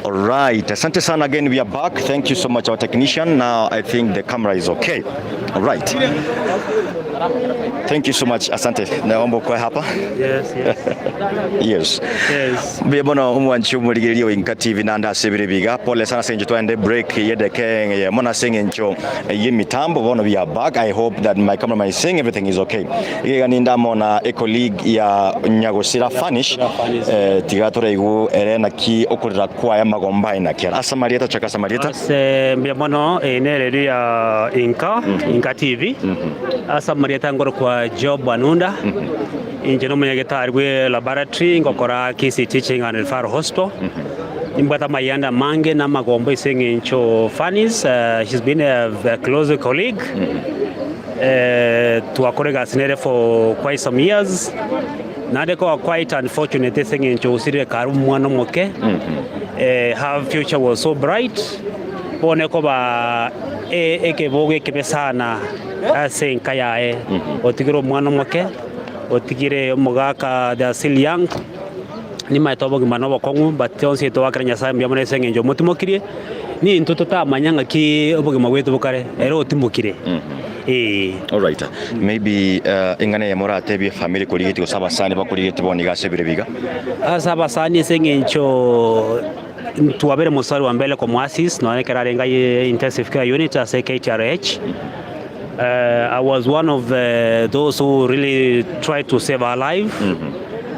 Alright, asante sana again, we are back. Thank you so much our technician. Now I think the camera is okay. Alright. Thank you so much. Asante. Naomba ukae hapa. Yes, yes. Yes. Yes. Mbuya mono omwanchi omorigereria o Inka TV nande ase ebiro ebiga. Pole sana ase eng'encho twaende break yedeke eyemo na ase eng'encho y'emitambo bono we are back. I hope that my cameraman is saying everything is okay. Iga ninde amo na ecolleague ya Nyagosira Fanish eh, tiga toraigwe ere naki okorera kwaye amagomba aye naki are. Ase amarieta chaka ase amarieta. Ase mbuya mono eye neredio ya Inka, Inka TV. Ase amarieta ngorokwa Job Anunda. Inche nomonyagetari bwe laboratory ngokora Kisii Teaching and Referral Hospital. Nimbwate amayanda amange na amagombo ase eng'encho Fanish, she's been a close colleague. Twakora egasi nere for quite some years, naende koba quite unfortunate ase eng'encho osirire kare omwana omoke, her future was so bright, bono ekoba ekebogo ekebe sana ase enka yaye, otigire omwana omoke, otigire omogaka they are still young, nimaete obogima na obokong'u but onsi twakera Nyasaye mbuya mono ase eng'encho omotimokirie. Nintwe totamanya ng'aki obogima bwaito bokare, ere otimokire. Ee. Alright. Maybe uh, eng'ana eyemo oratebie efamiri ekorigeti gose abasani bakorigeti bono iga ase ebiro ebi iga. Ase abasani ase eng'encho twabere mstari wa mbele komoassist nonya ekero arenge aye intensive care unit ase KTRH. I was one of those who really tried to save her life.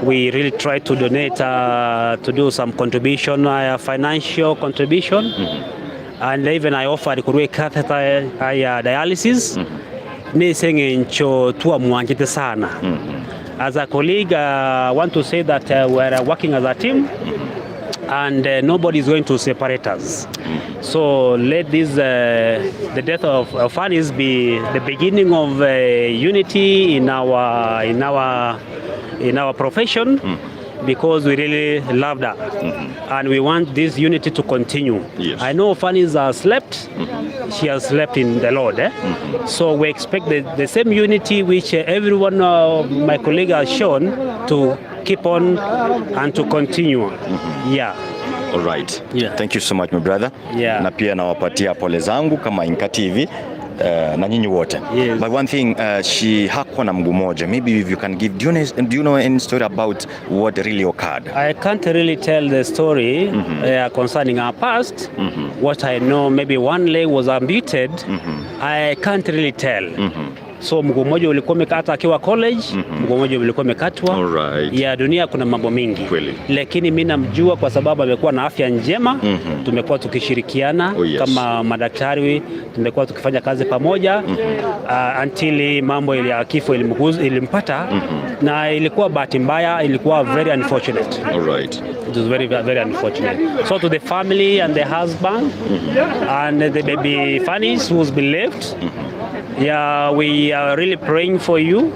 We really tried to donate to do some contribution, financial contribution. And even I offered korwa ecatheter ya dialysis. Nese eng'encho twamwanchete sana. As a colleague, I want to say that we are working as a team and nobody is going to separate us. So let this the death of Fanny's be the beginning of unity in our in our in our profession because we really loved her and we want this unity to continue. Yes. I know Fanny's has slept, she has slept in the Lord. Eh? So we expect the, the same unity which everyone of my colleague has shown to keep on and to continue. Yeah. Alright. Yeah. Thank you so much my brother. Yeah. Na pia nawapatia pole zangu kama Inka TV na nyinyi wote. Yes. But one thing she hakuwa na mguu moja. Maybe if you can give do you know any story about what really occurred? I can't really tell the story concerning her past. What I know, maybe one leg was amputated. I can't really tell. So mguu mmoja ulikuwa umekata akiwa college, mguu mmoja ulikuwa umekatwa. Alright. Ya dunia kuna mambo mingi. Kweli. Lakini mi namjua kwa sababu amekuwa na afya njema. Tumekuwa tukishirikiana Oh, yes. kama madaktari, tumekuwa tukifanya kazi pamoja until mambo ya kifo ilimpata na ilikuwa bahati mbaya, ilikuwa very unfortunate. Alright. It was very, very unfortunate. So to the family and the husband and the baby Fanny who's been left, yeah, we are really praying for you.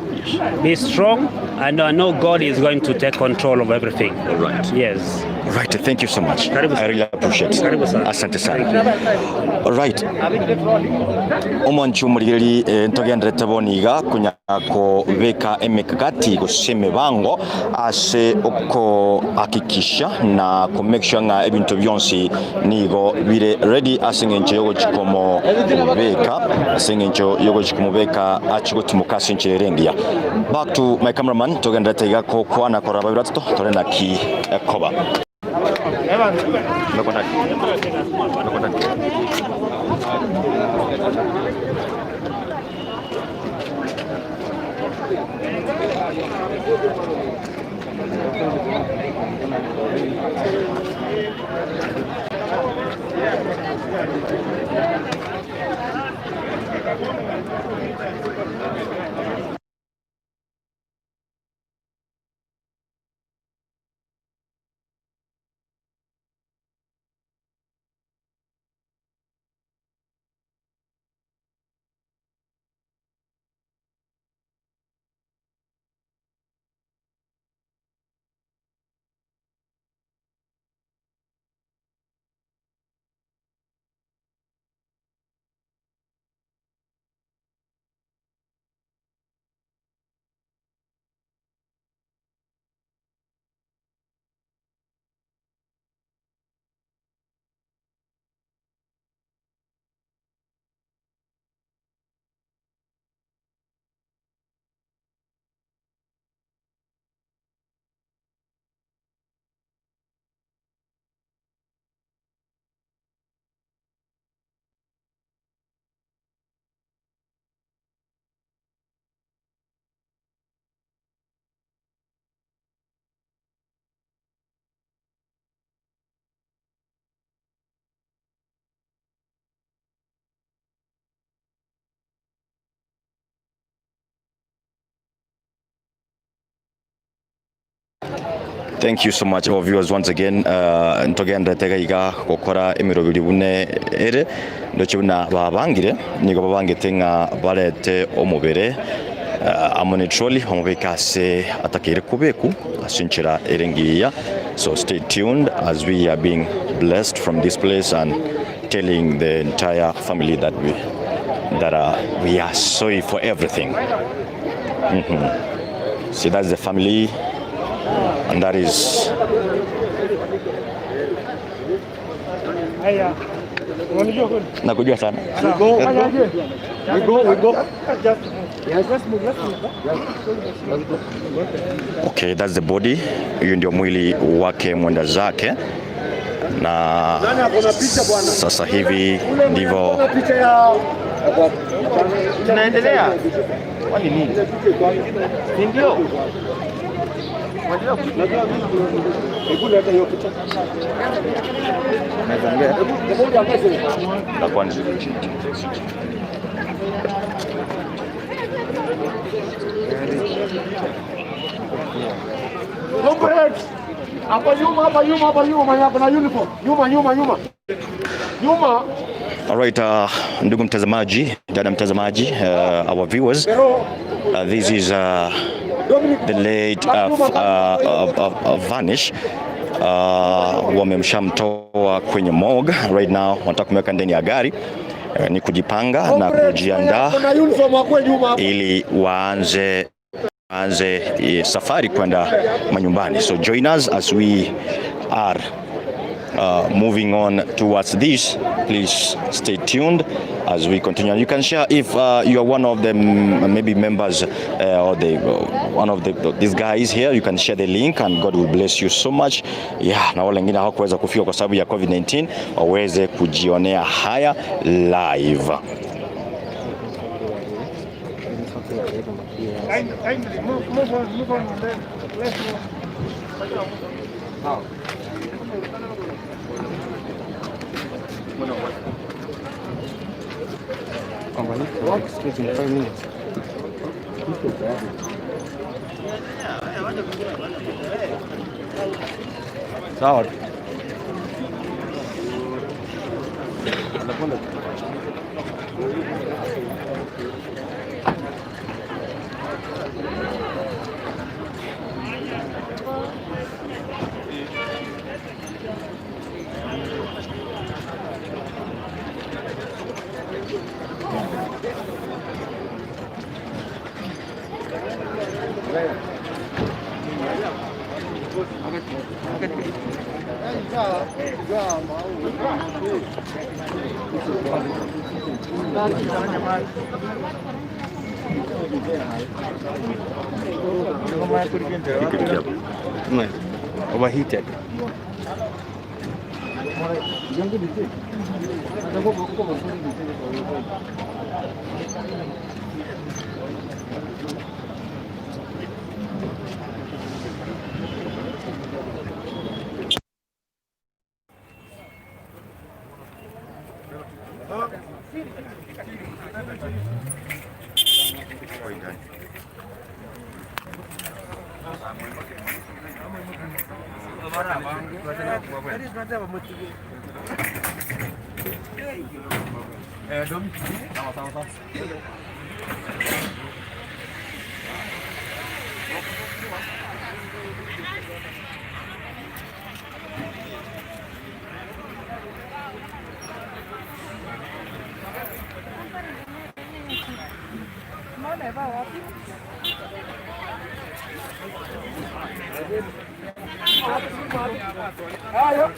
Be strong, and I know God is going to take control of everything. Alright. Yes. Right, thank you so much. Karibu I really appreciate. Karibu sana. Asante sana. Alright. Omwanchi omorigereri eh, ntogenderete bono iga konya kobeka emekakati gose emebango ase okohakikisha na ko make sure ng'a ebinto bionsi nigo bire ready ase eng'encho yogochi komobeka ase eng'encho yogochi komobeka achi gotimoka ase enchera ere engiya. Back to my cameraman togenderete iga kokwana korora babere batato tore naki ekoba. Thank you so much our viewers once again uh, ntogenderete iga iga gokora emeroberi buna ere ndoche buna babangire nigo babangete ng'a barete omobere uh, amo ne trolley bamobeke ase atakeire kobeku ase enchera ere engiya so stay tuned as we are being blessed from this place and telling the entire family that we that uh, we are sorry for everything See, that's the family, and that is nakujua sana. We go, we go. Okay, that's the body. Huyu ndio mwili wake mwenda zake, na sasa hivi ndivyo Tunaendelea. Kwani nini? Si ndio? la kwanza. Comrades, hapa nyuma, hapa nyuma, hapa nyuma, mwenye ako na uniform. Nyuma, nyuma, nyuma. Nyuma. Alright, ndugu mtazamaji, dada mtazamaji, our viewers, this is the late Vanish wamemshamtoa kwenye morgue right now, wanataka kumweka ndani ya gari ni kujipanga na kujiandaa Ako na uniform akwe nyuma hapa. ili waanze waanze safari kwenda manyumbani. So join us as we are moving on towards this. Please stay tuned as we continue. You can share if you are one of the maybe members or the one of the these guys here. You can share the link and God will bless you so much. Yeah, na wale wengine hawakuweza kufika kwa sababu ya COVID-19 waweze kujionea haya live. Sawa. Overheated. Aya, halo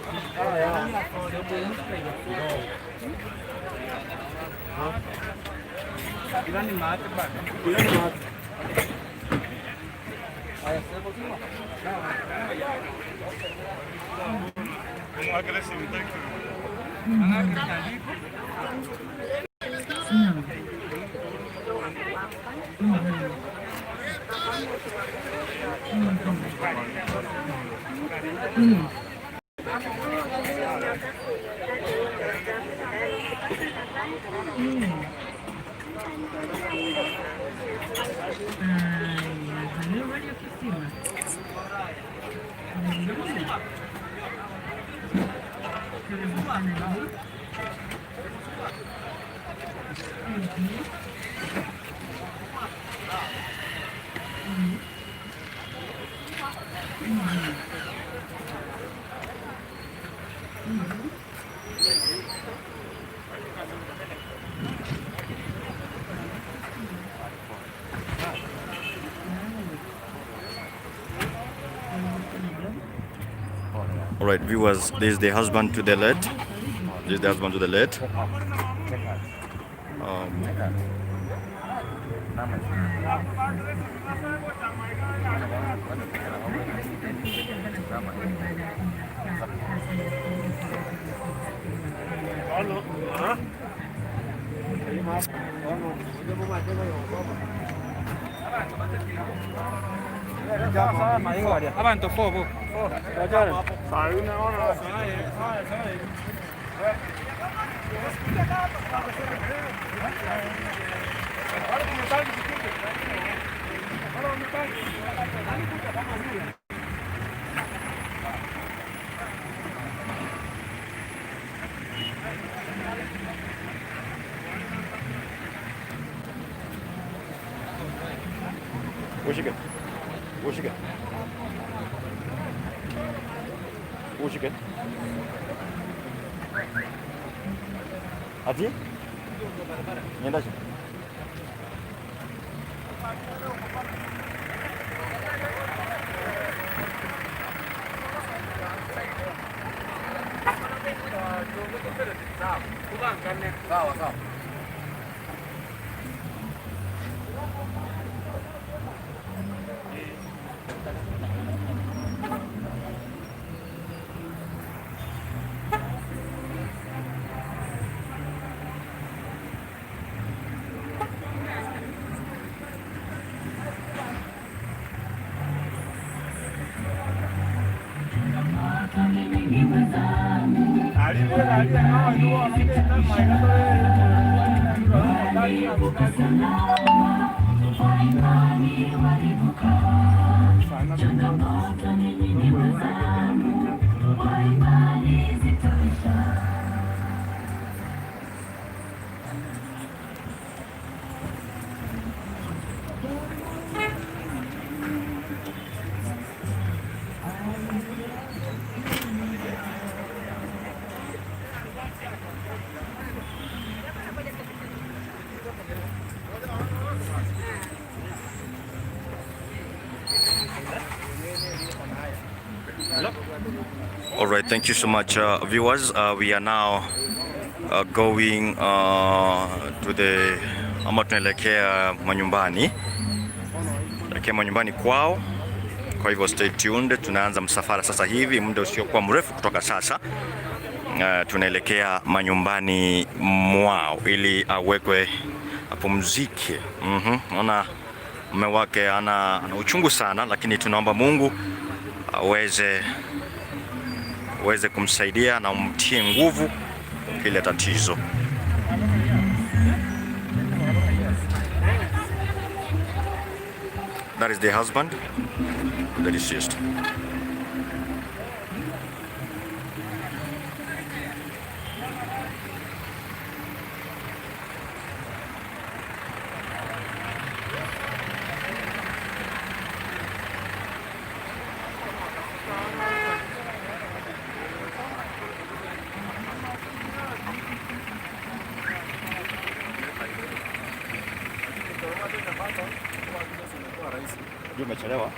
Radio Kisima. All right, viewers, this is the husband to the late. This is the husband to the late. Abanto fobo. Ushike. Ushike. Ushike. Ati? Niendaje? All right, thank you so much, viewers. We are now going to the ama tunaelekea manyumbani, elekea manyumbani kwao. Kwa hivyo stay tuned, tunaanza msafara sasa hivi, muda usiokuwa mrefu kutoka sasa. Tunaelekea manyumbani mwao ili awekwe apumzike. Naona mume wake ana uchungu sana, lakini tunaomba Mungu aweze kumsaidia na umtie nguvu kile tatizo. That is the husband, the deceased. Umechelewa.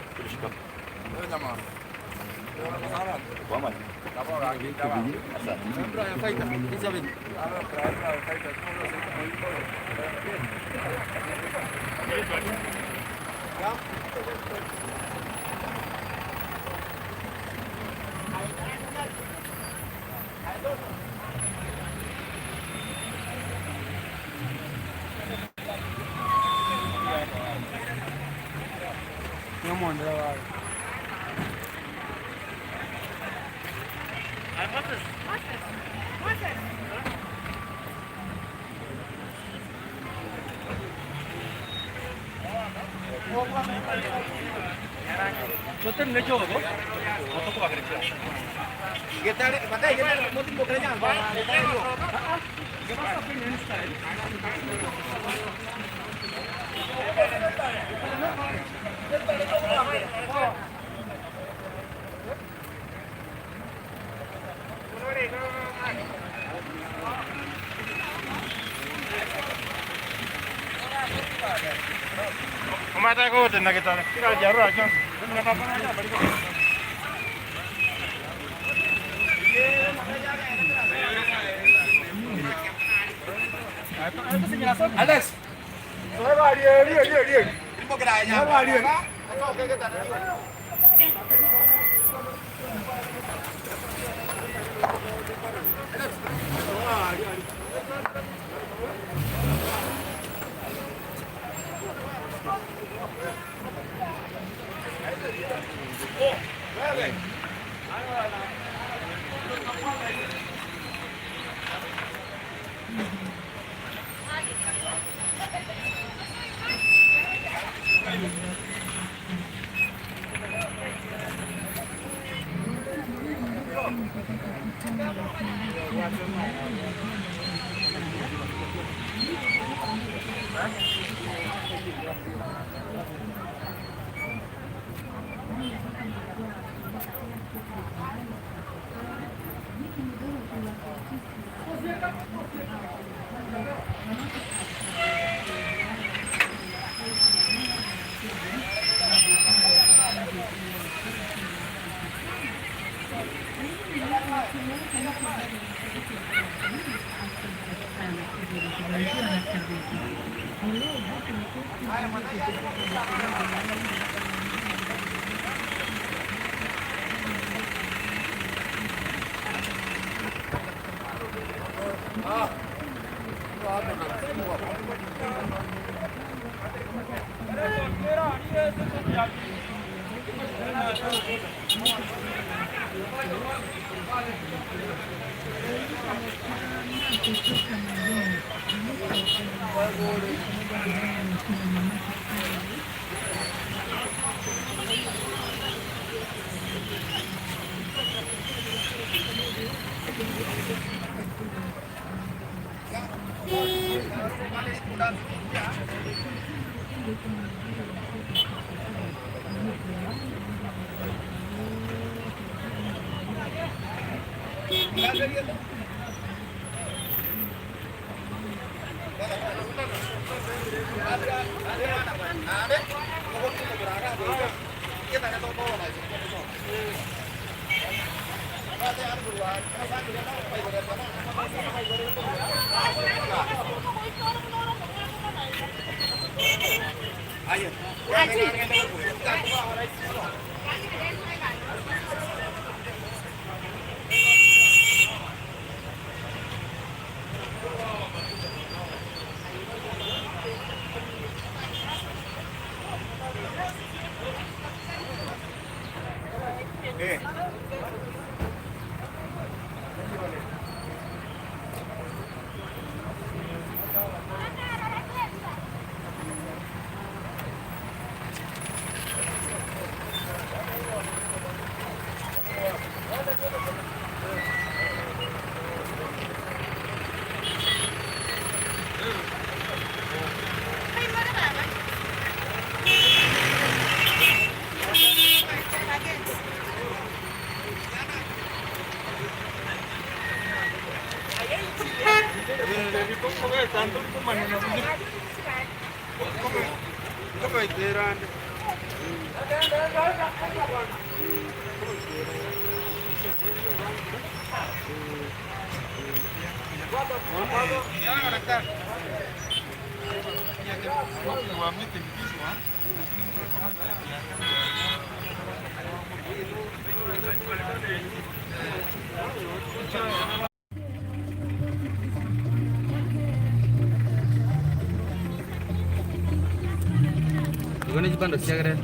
Igo ne chibando chiagere.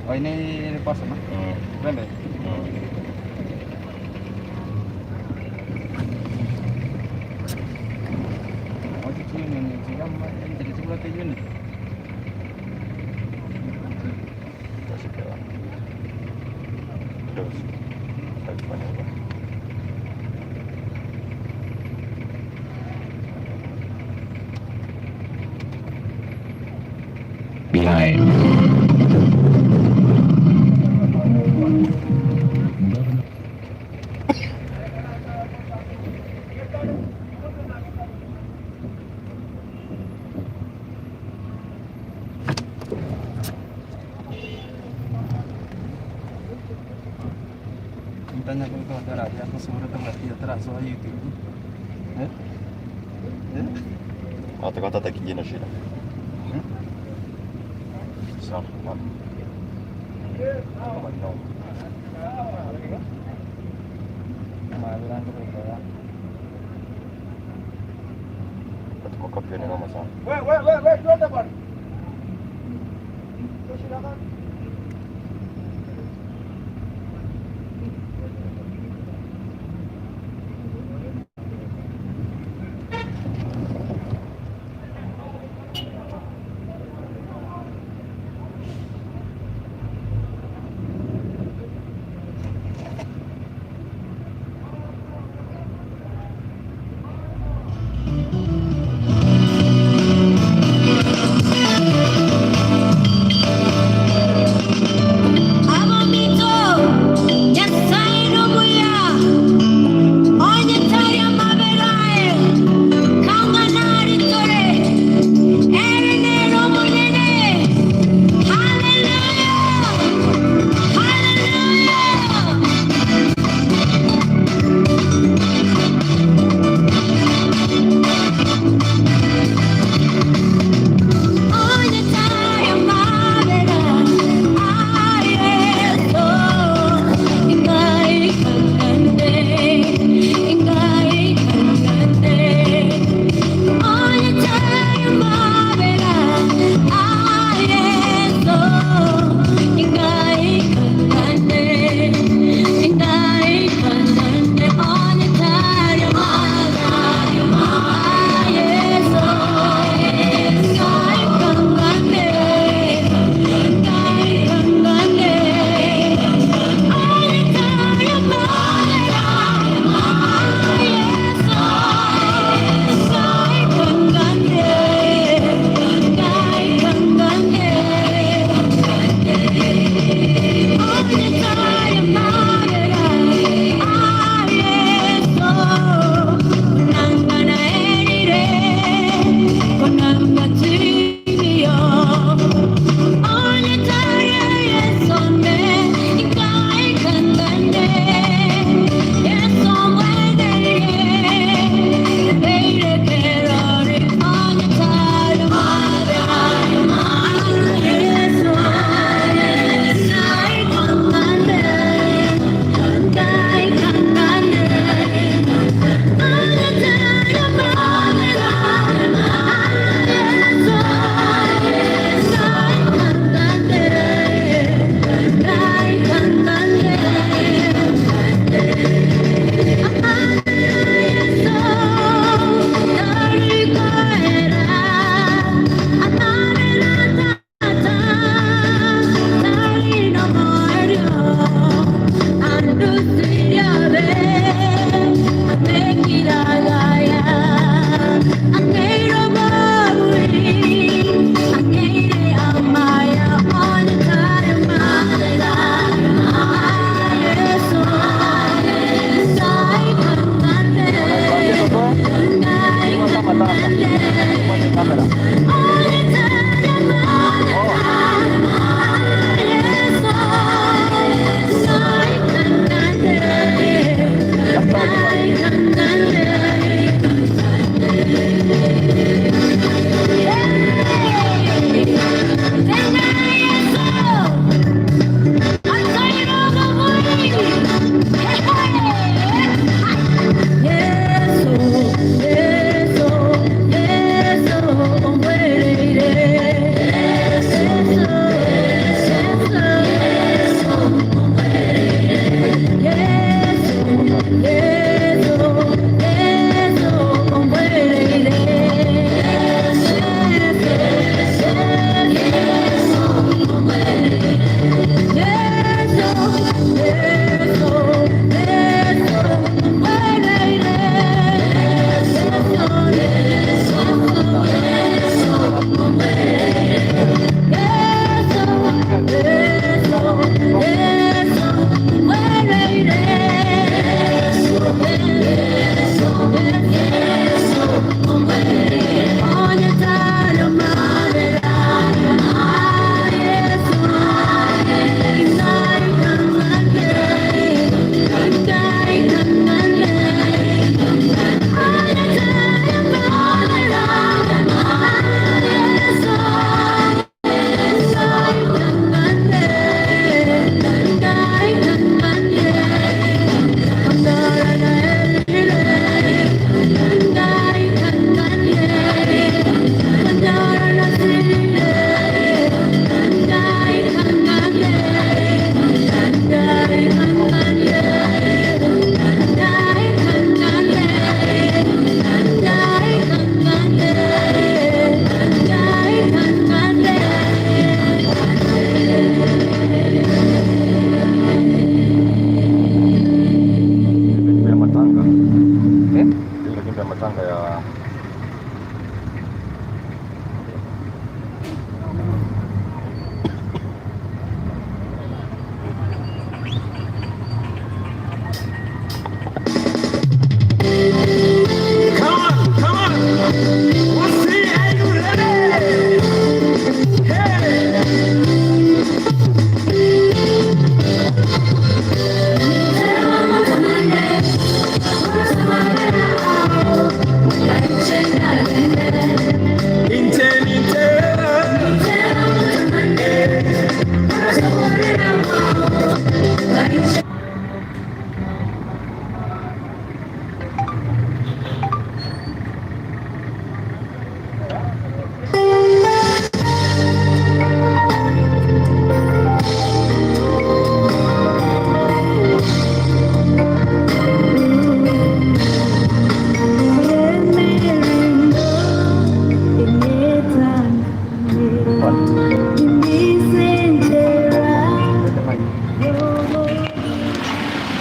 Oh ini pos apa? Keren deh. Behind. Mintanya YouTube. Eh? Eh? Atakata shida. Sawa. Noma sana. We, we, we, we, twende bwana.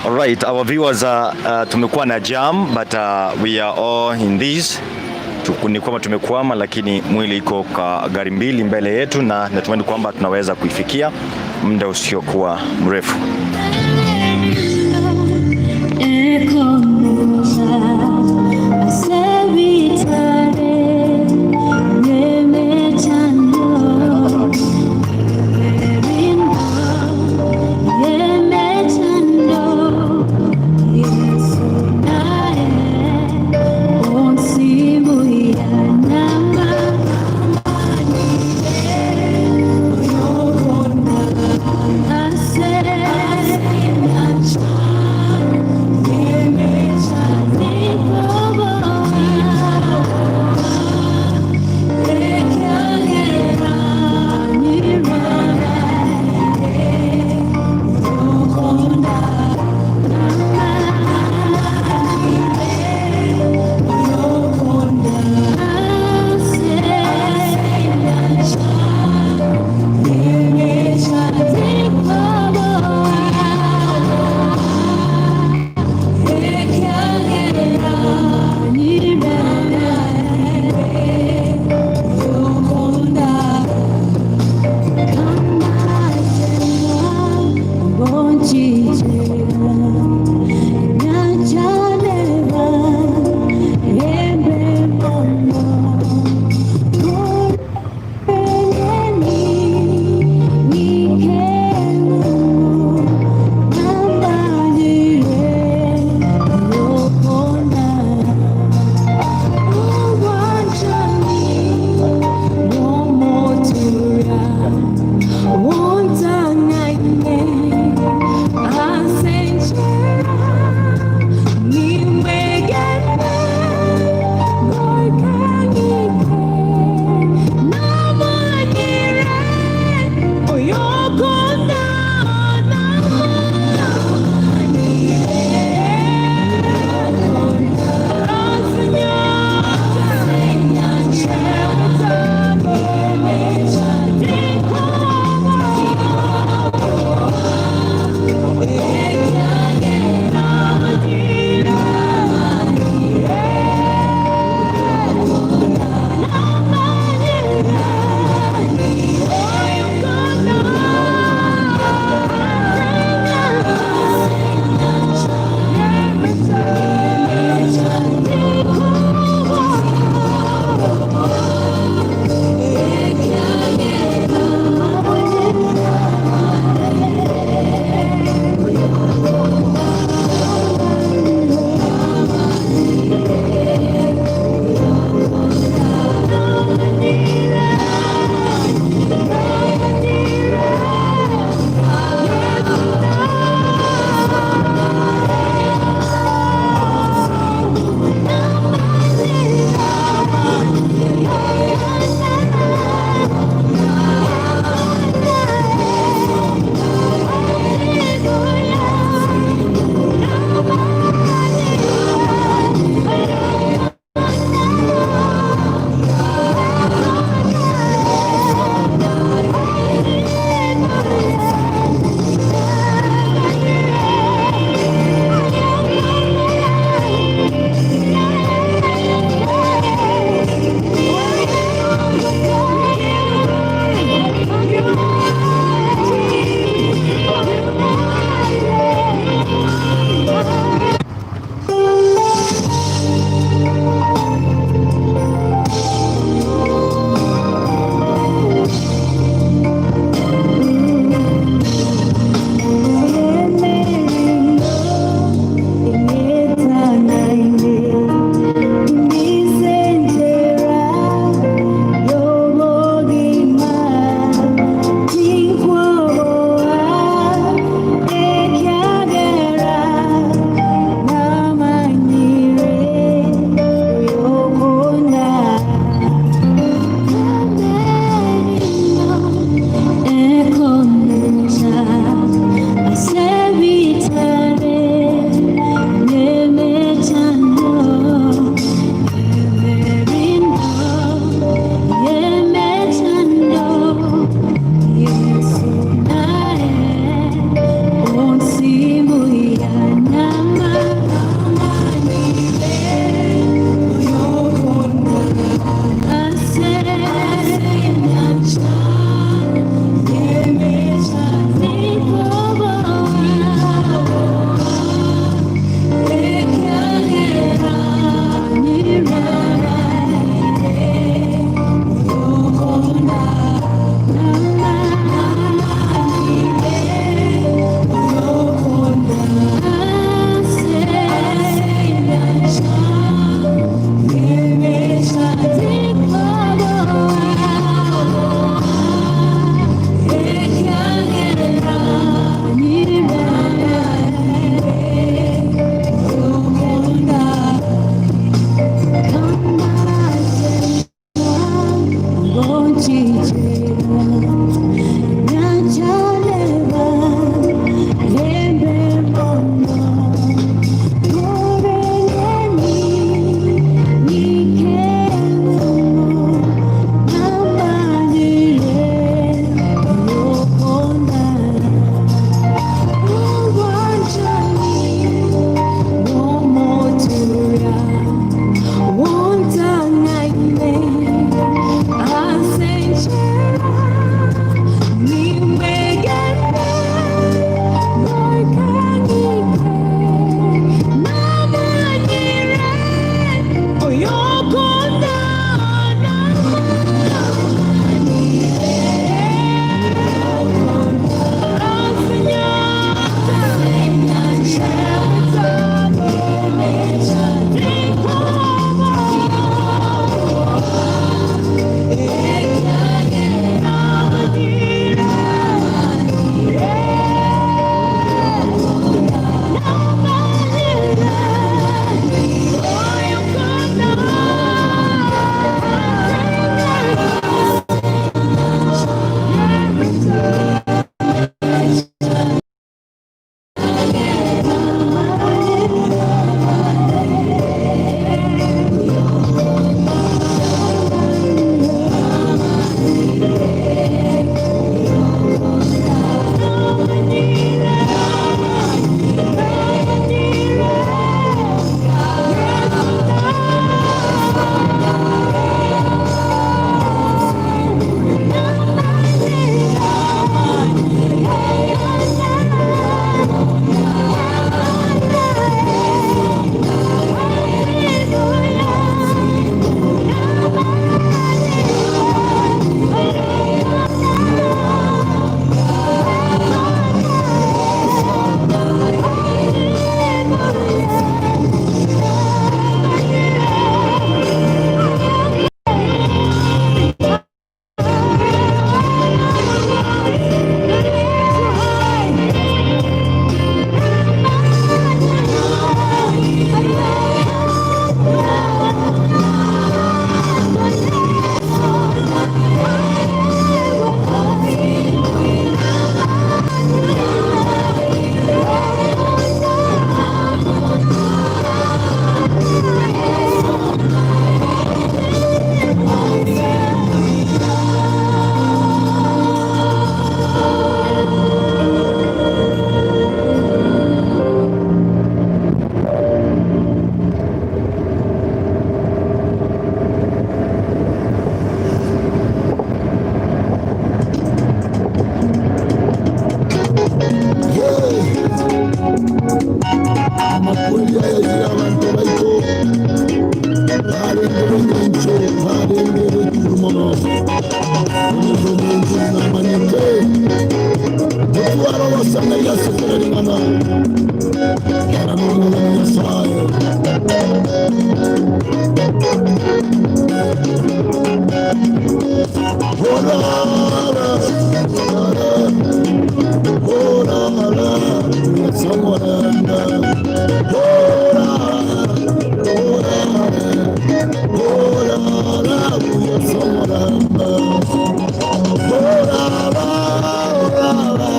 Alright, our viewers tumekuwa na jam but we are all in this. Ni kwamba tumekwama, lakini mwili iko kwa gari mbili mbele yetu, na natumaini kwamba tunaweza kuifikia muda usiokuwa mrefu. Barenge b'engencho, barenge b'ekuru mono, korende omonto namanyete, gotwara ogosemeria ase kera ring'ana, ere nomogeni Nyasae. Orara, orara, orara, ase omorembe. Orara, orara, orara, ase omorembe. Orara, orara,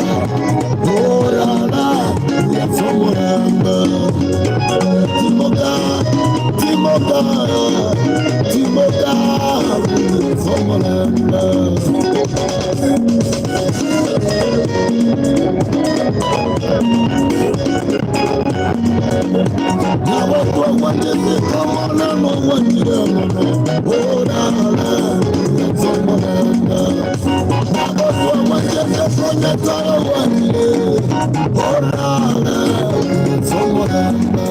orara, ase omorembe. Timoka, timoka, timoka, ase omorembe. Nabo twagwanchete komona nogwanchire mono, orara, ase omorembe. Nabo twagwanchete konyetara gwanchire, orara, ase omorembe.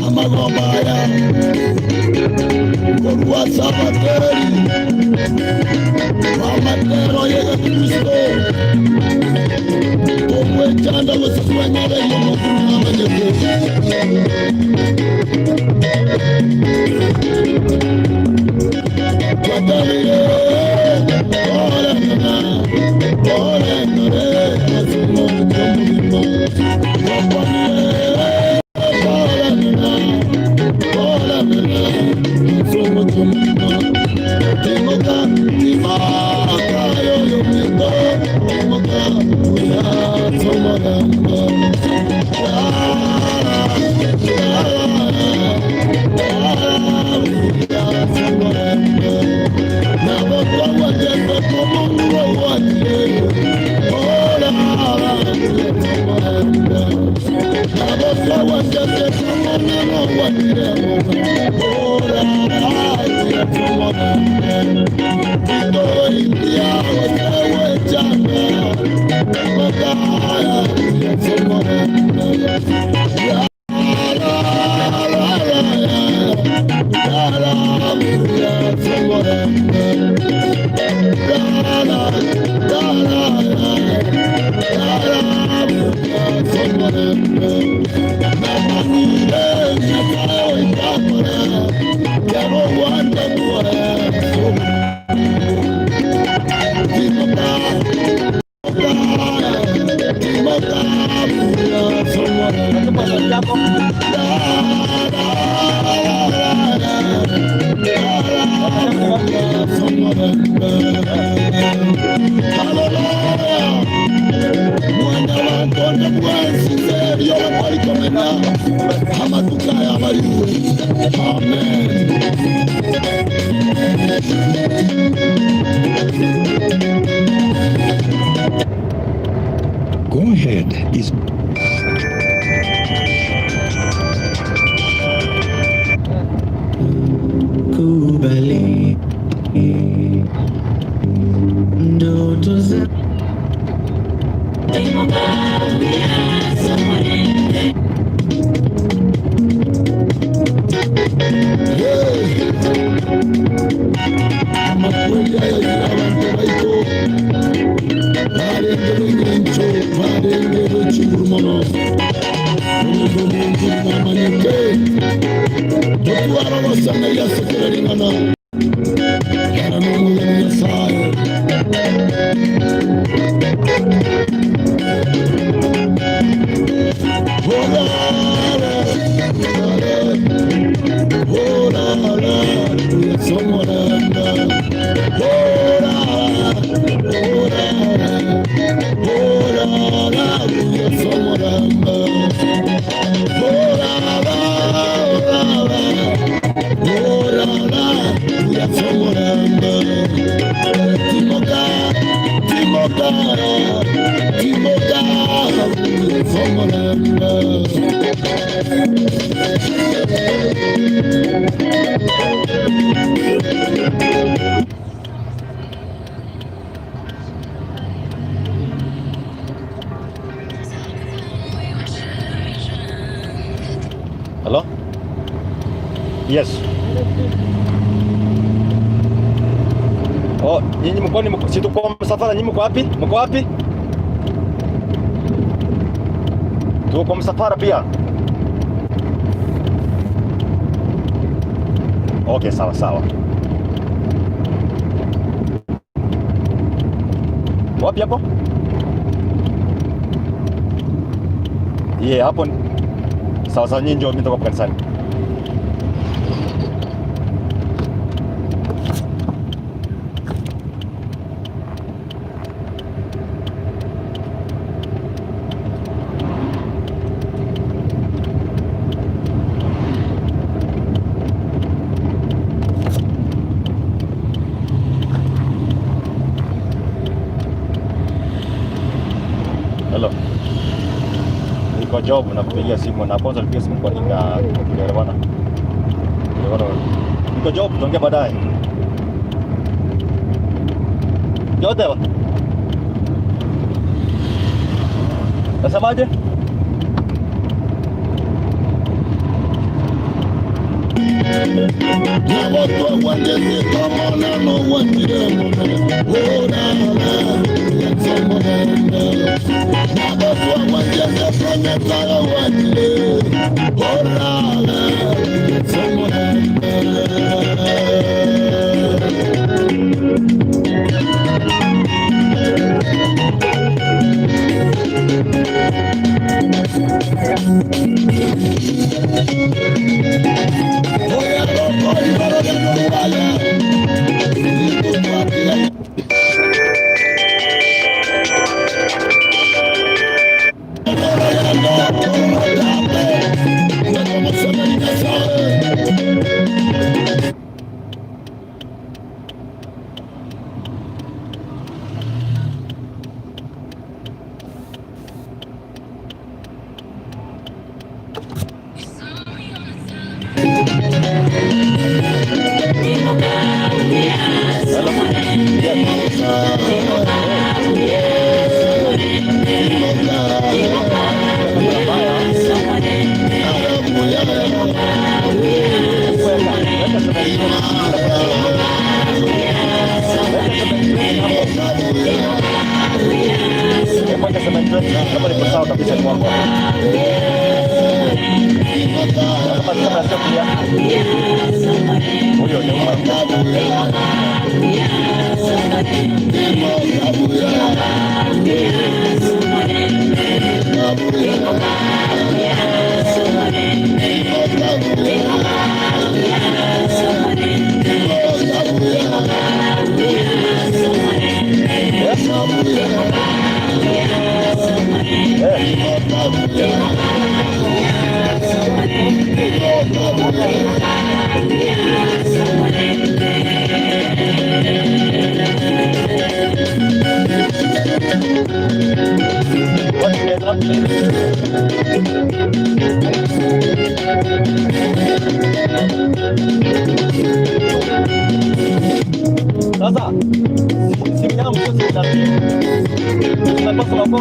Amagomba aya korwa ase amateri b'amatero y'egekristo, togwechanda gose kwenyereria omonto buna amanyete. Twatebire, Oreng'ana, oreng'are ase omonto omogima. Twakwanire, oreng'ana, oreng'ana ase omonto omogima. Timoka, timoka, yoyominto, timoka, buya ase omorembe. Yeah. Amen. Go ahead is Kubali ndoto za Amakweri aya ira abanto baito barenge b'engencho barenge b'echinguru mono omonto omonto namanyete totwara ogosemeria ase kera ring'ana era nomogeni Nyasaye. Hello? Yes. Oh, nyinyi mko ni si tuko msafara, nyinyi mko wapi? Mko wapi? Tuko kwa msafara pia. Okay, sawa sawa. Wapi hapo? Yeah, hapo. Sawa sawa, nyinyi ndio mimi nitoka kanisani. job na kupigia simu na kwanza nipigia simu kwa nini na tunaelewana. Tunaelewana. Niko job, tuongee baadaye. Yote ba. Nasemaje? Mweka 720 kama niko sawa kabisa ni wangu. Kama kama sio kulia. Huyo ni mwangu. Sasa simu yangu sio simu ya pili. Tunapaswa na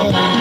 call.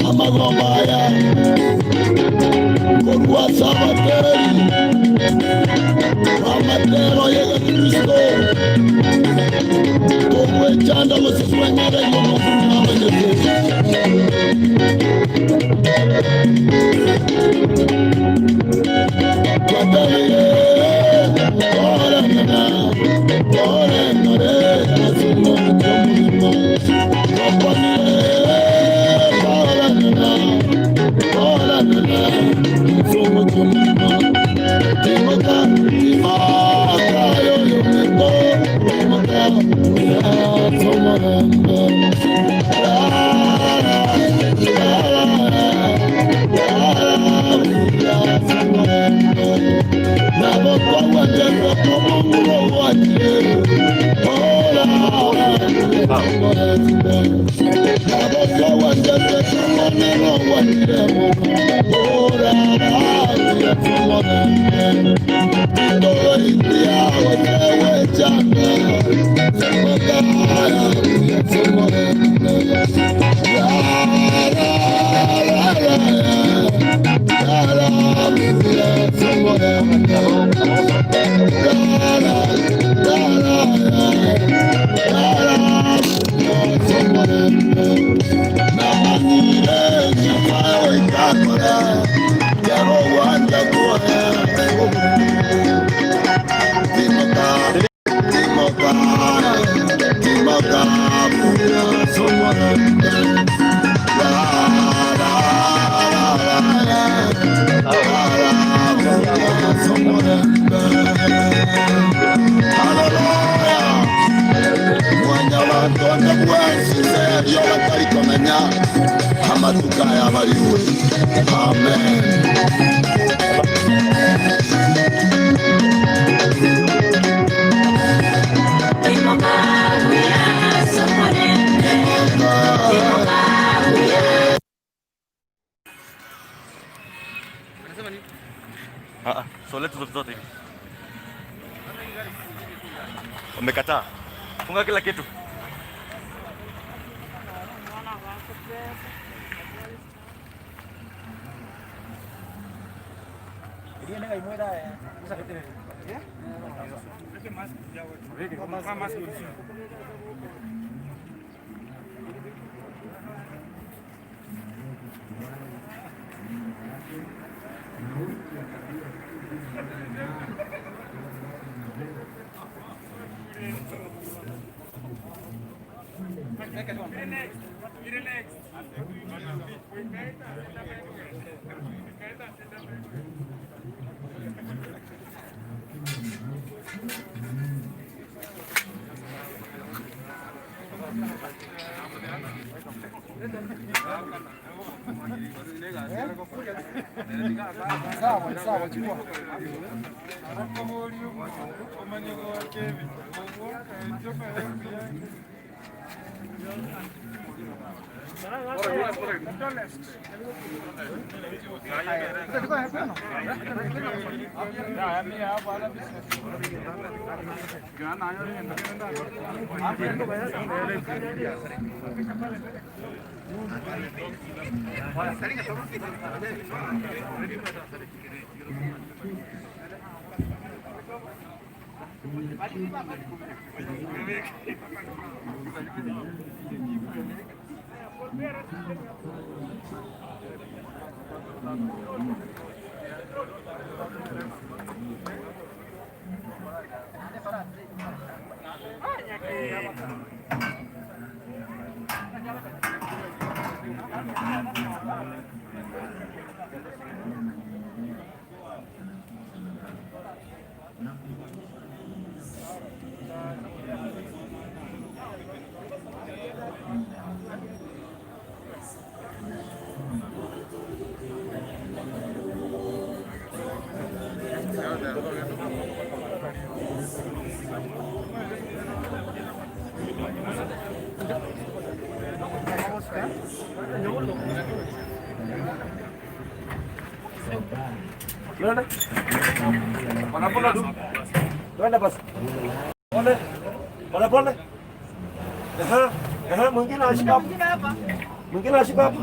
Amagomba aya korwa ase abateri b'amatero y'egekristo, togwechanda gose kwenyereria omonto buna amanyete. Twatebire koreng'ana koreng'are ase omochie omogima, twakwanire koreng'ana koreng'ana ase omochie omogima. Timoka, timoka yoyomento, timoka ase omorembe. La, la, la, la, la, ase omorembe. Nabo twagwancherwa komonguru ogwachire, ora omorembe. Nabo twagwancherwa komonguru ogwachire mono, ora omorembe. Titogoitia gose gwechanda, timoka omorembe. La, la, la, la, la, la, omorembe. La, la, la, la, la, la, omorembe. Namanyire Nyasaye oikakora, kero gwanja kuoya. Timoka, timoka, timoka, omorembe. La, la, la, la, la, la, omorembe. Haleluya. Mwanyabantu bwensi ebyo batari kumenya amatuka yabariwe. Amen. Ah, so letu zote zote hivi. Wamekataa. Funga kila kitu. Sawa, chukua. Twende basi. Pole. Pole pole. Ehe. Ehe, mwingine ashika hapo. Mwingine ashika hapo.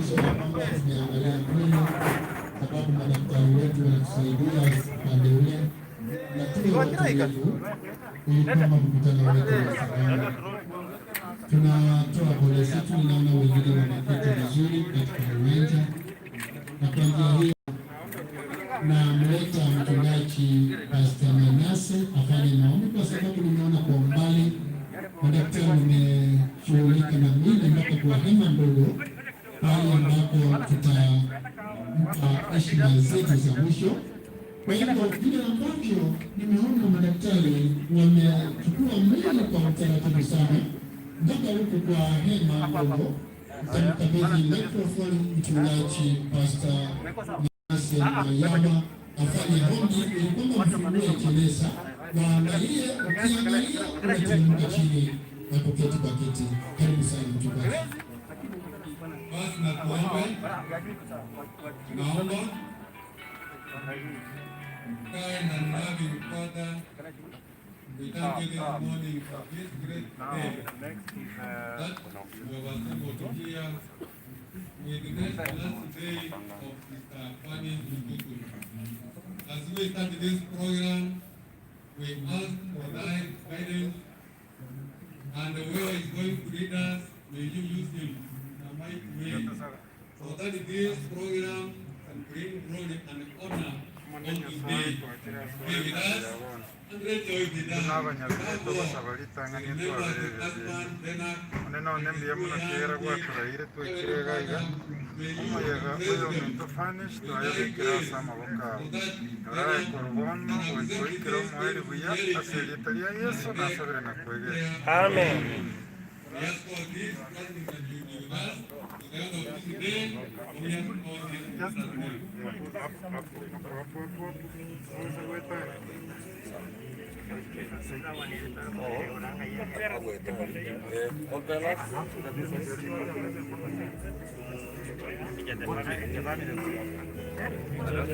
Tumeangalia mwili sababu madaktari wetu wanatusaidia upande ule, na tuwe watulivu ili kwamba mkutano wetu uwe salama. Tunatoa pole zetu, ninaona wengine wameketi vizuri katika uwanja, na kwa njia hiyo namleta mchungaji Pastor Manase afanye maombi, kwa sababu nimeona kwa umbali madaktari wameshughulika na mwili mpaka kwa hema ndogo pale ambapo tutampa heshima zetu za mwisho. Kwa hivyo vile ambavyo nimeona madaktari wamechukua mwili kwa utaratibu sana mpaka huku kwa hema ndogo, nitamkabidhi microphone mchungaji Pastor Manase Mayama afanye ombi ili kwamba mfungue jeneza waangalie, ukiangalia unateremka chini na kuketi kwa kiti. Karibu sana mchungaji. Basi na tuombe. Tunaomba. Kind and loving Father, we thank you this morning for this great day that we have assembled here with the last day of Sister Fanny Nduku. As we start this program, we ask for thy guidance, and whoever is going to lead us, may you use him in a mighty way, so that this program can bring glory and honor on today. Be with us and let joy be done. Remember the husband, Leonard, One none mbuya muno kera gwaturaire twekire iga iga omoyega oyo ominto furnish twayebekire ase amaboko abo toraekora bono goikoikera omoeri buya ase erieta ria Yeso nasabire na kwegena. Amen. We ask for this, blessing that you be with us to the end of this day. We ask for this in Jesus' name. Up, up, up, up, up, up.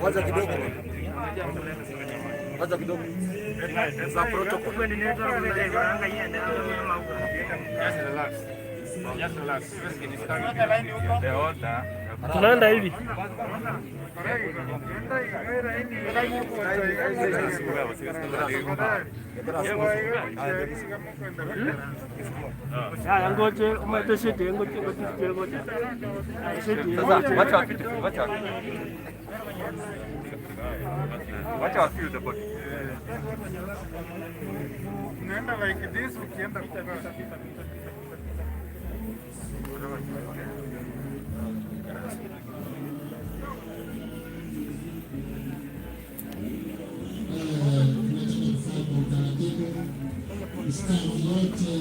Oise goetanga. Wacha kidogo. Wacha kidogo. Za protocol. Tunaenda hivi. Haya, ngoje umete shiti, ngoje ngoje ngoje. Shiti. Sasa wacha wapite, wacha wapite. Wacha wa feel the body. Unaenda like this ukienda kukaa. Tunataka kufanya kwa utaratibu. Staff yote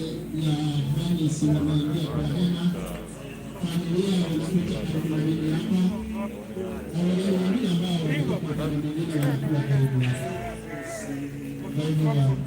ya Hanis wameingia kwa hema, familia wanakuja karibu na mimi hapa, na wale wengine ambao wametoka upande mwingine wanakuwa karibu hapa. Kwa hivyo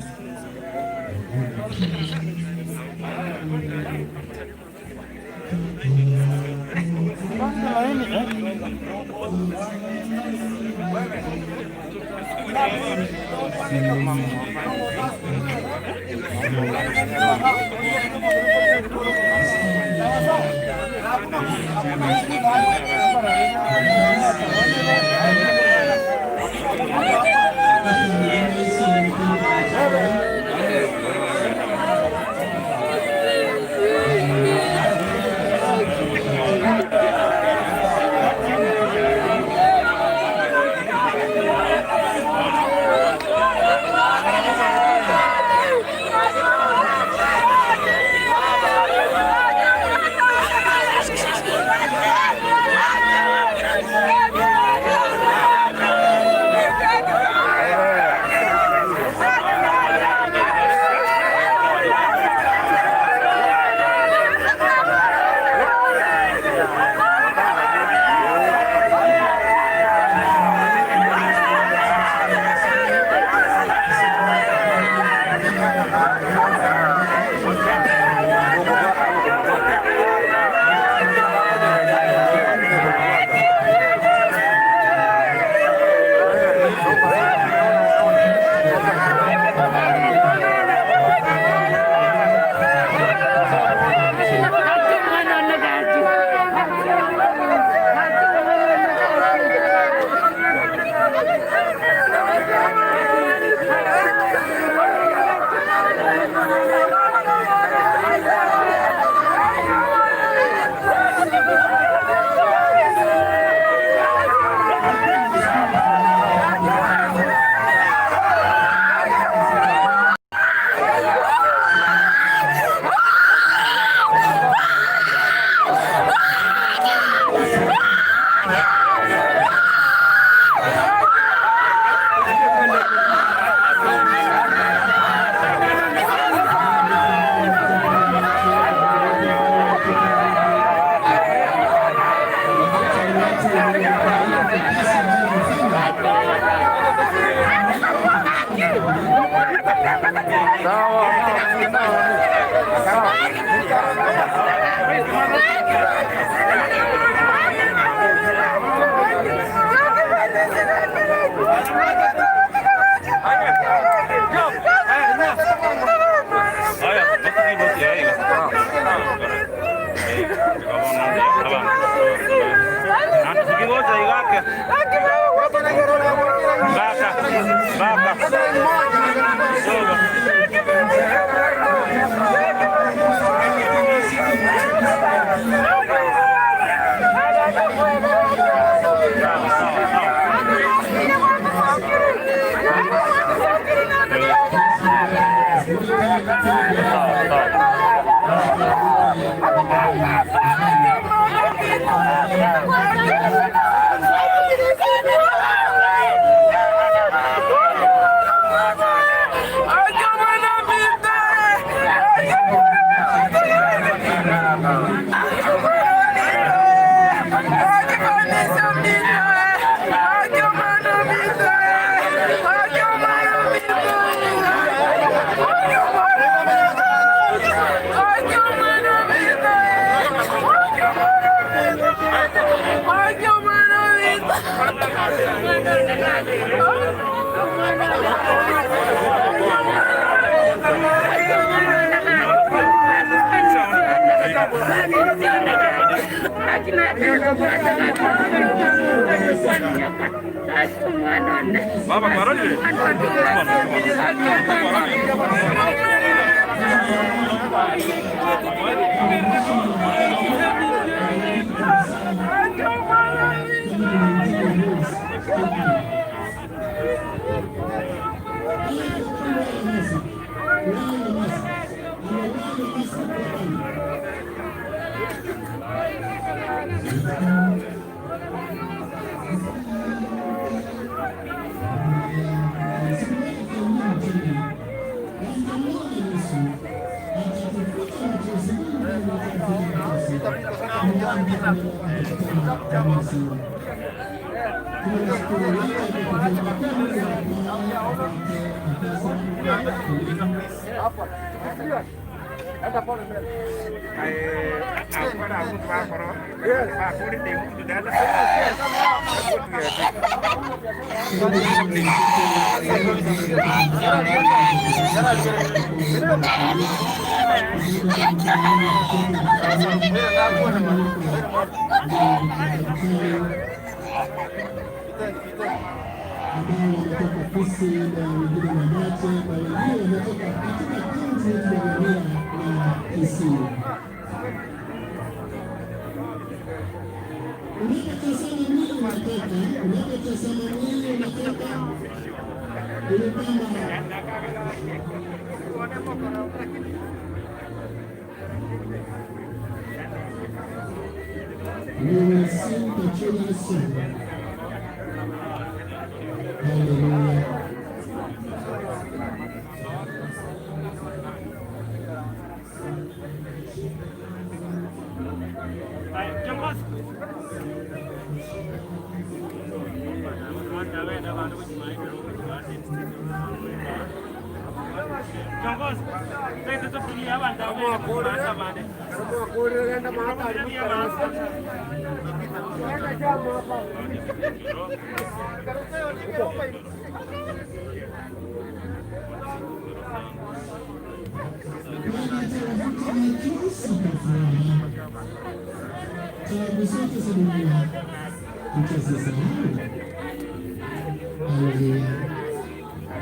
Ambao wametoka Kisii na wengine Mamache na wengine wametoka katika kaunti yetu ya Nyamira na Kisii. Unapotazama mwili unatoka, unapotazama mwili unatoka ili kwamba we will sing the children's song. Hallelujah. Taabu zote za dunia tutazisahau. Haleluya.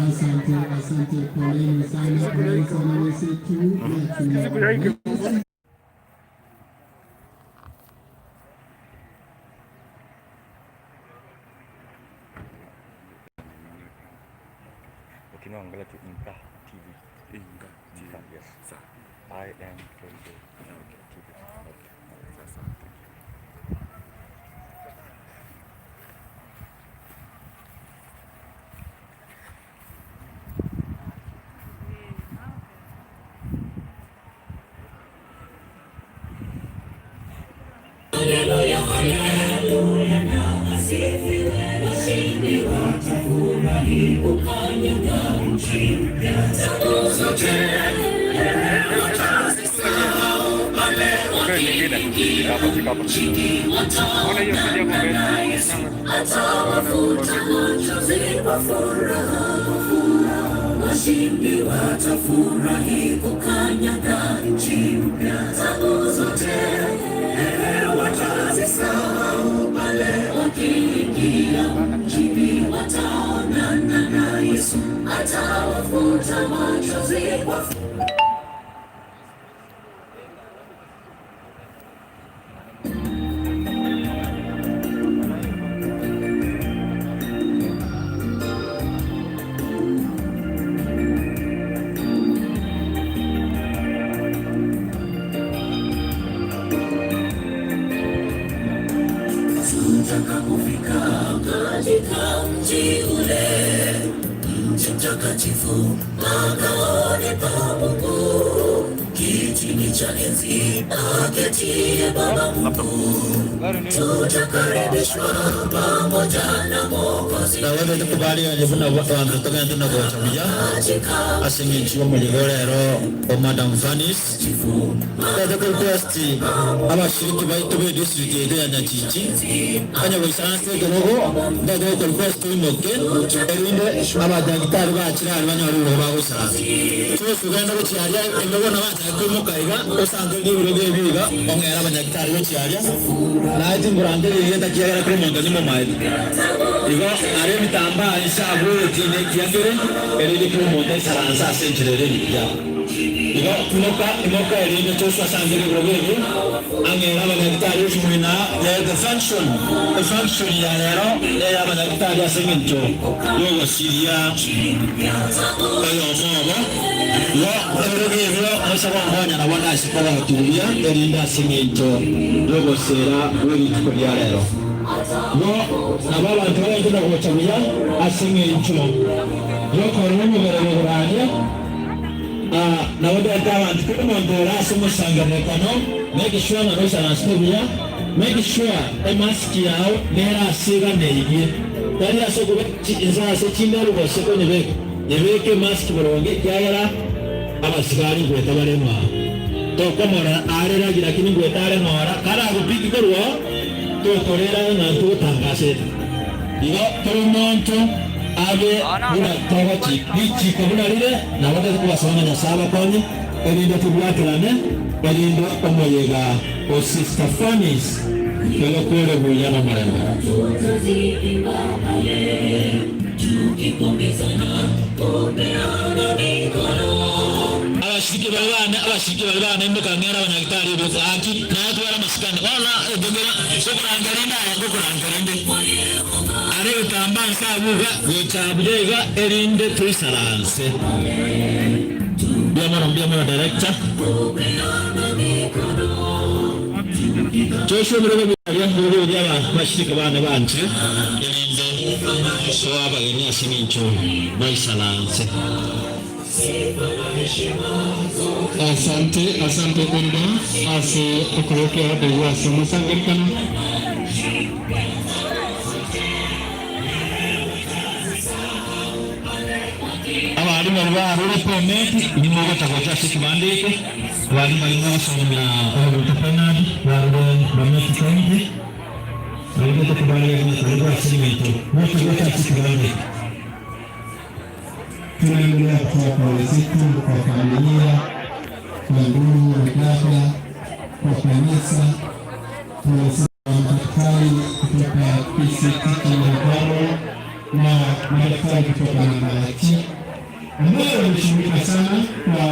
Asante, asante, poleni sana, poleni sana wenzetu na tuna Ukiangalia tu Inka TV. Inka TV. Inka, yes. Sawa. I N K A Okay. TV. Okay. Sasa. Thank you. Nabo tukubaliane buna abanto togende na gocha buya ase eng'encho y'omorero rero o Madam Vanis. Totagete ko request abashiriki baito be district yaito ya Nyakiki onye goisaransa ekerogo ntotagete ko request oimoke erinde abadaktari bachire aria banyore ebirogo bagoisaransa. Tosi ogende gochia aria ebirogo nabo bachake koimoka iga osange ribirogo ebi iga ong'ere abanyagitari gochia aria naye tinkorangeria egento ekiagera kera omonto nimomaete. Igo aria ebitambaa inse abwo etini ekiya kere erinde kera omonto aisaranse ase enchera ere engiya. Igo imoka, imoka erinde tosoe ase ange ribirogo ebi ang'ere abanyagitari osimwina the function, efunction ya rero neya abanyagitari ase engencho yogosiria oyomo obo. Igo ebirogo ebio moise gonkonya nabo nase kobagokia buya erinde ase engencho yogosera bwe rituko ria rero. Igo nabo abanto bagente na gocha buya ase engencho yokorora omobere bw'oborania. Nabo ndete abanto kera omonto ore ase omosangererekano, make sure ng'a noisaransete buya, make sure emask yao nere ase eganeirie, tari ase okobeka inse ase chinderu gose konyebeka, nyebeke emask boronge ekiagera abasigari ngoeta bare ng'ora. Tokomorora are ragi lakini ngoeta are ng'ora, karagopiki korwa oo, tokorera ng'a ntogotangasete. Igo kera omonto abe buna togochika. Richiko buna rire, nabo tari kobasaba ng'a Nyasae abakonye, erinde tobwaterane, erinde omoyega o Sister Fanny's toyokore buya nomorembe. Abashiriki baria bane, abashiriki baria bane imokang'era abanyagitari ebirogo gaki, naye tware amasikani. Bono ekengera ngokorangeria inde aye ngokorangeria inde. Are egetambaa inse agwo iga, gocha buya iga, erinde toisaranse. Mbuya mono, mbuya mono director. Joshua ebirogo biaria, ebirogo biria abashirika bane banchire, erinde toa abageni ase eng'encho baisaranse. Asante, asante Elda ase okobeka eoda eyio ase omosangererekano. Abarimu baria barure permit nimogocha gocha ase ekebanda eke, abarimu baria mogosomia Omoruto Bernard barure Bomet County, baria gotokobaria buna karibu ase eng'encho gocha gocha ase ekebanda eke. Tunaendelea kutoa pole zetu kwa familia, kwa ndugu na dada, kwa kanisa. Pole sana kwa madaktari kutoka PCT Kilimanjaro na madaktari kutoka Manati ambao wameshughulika sana kwa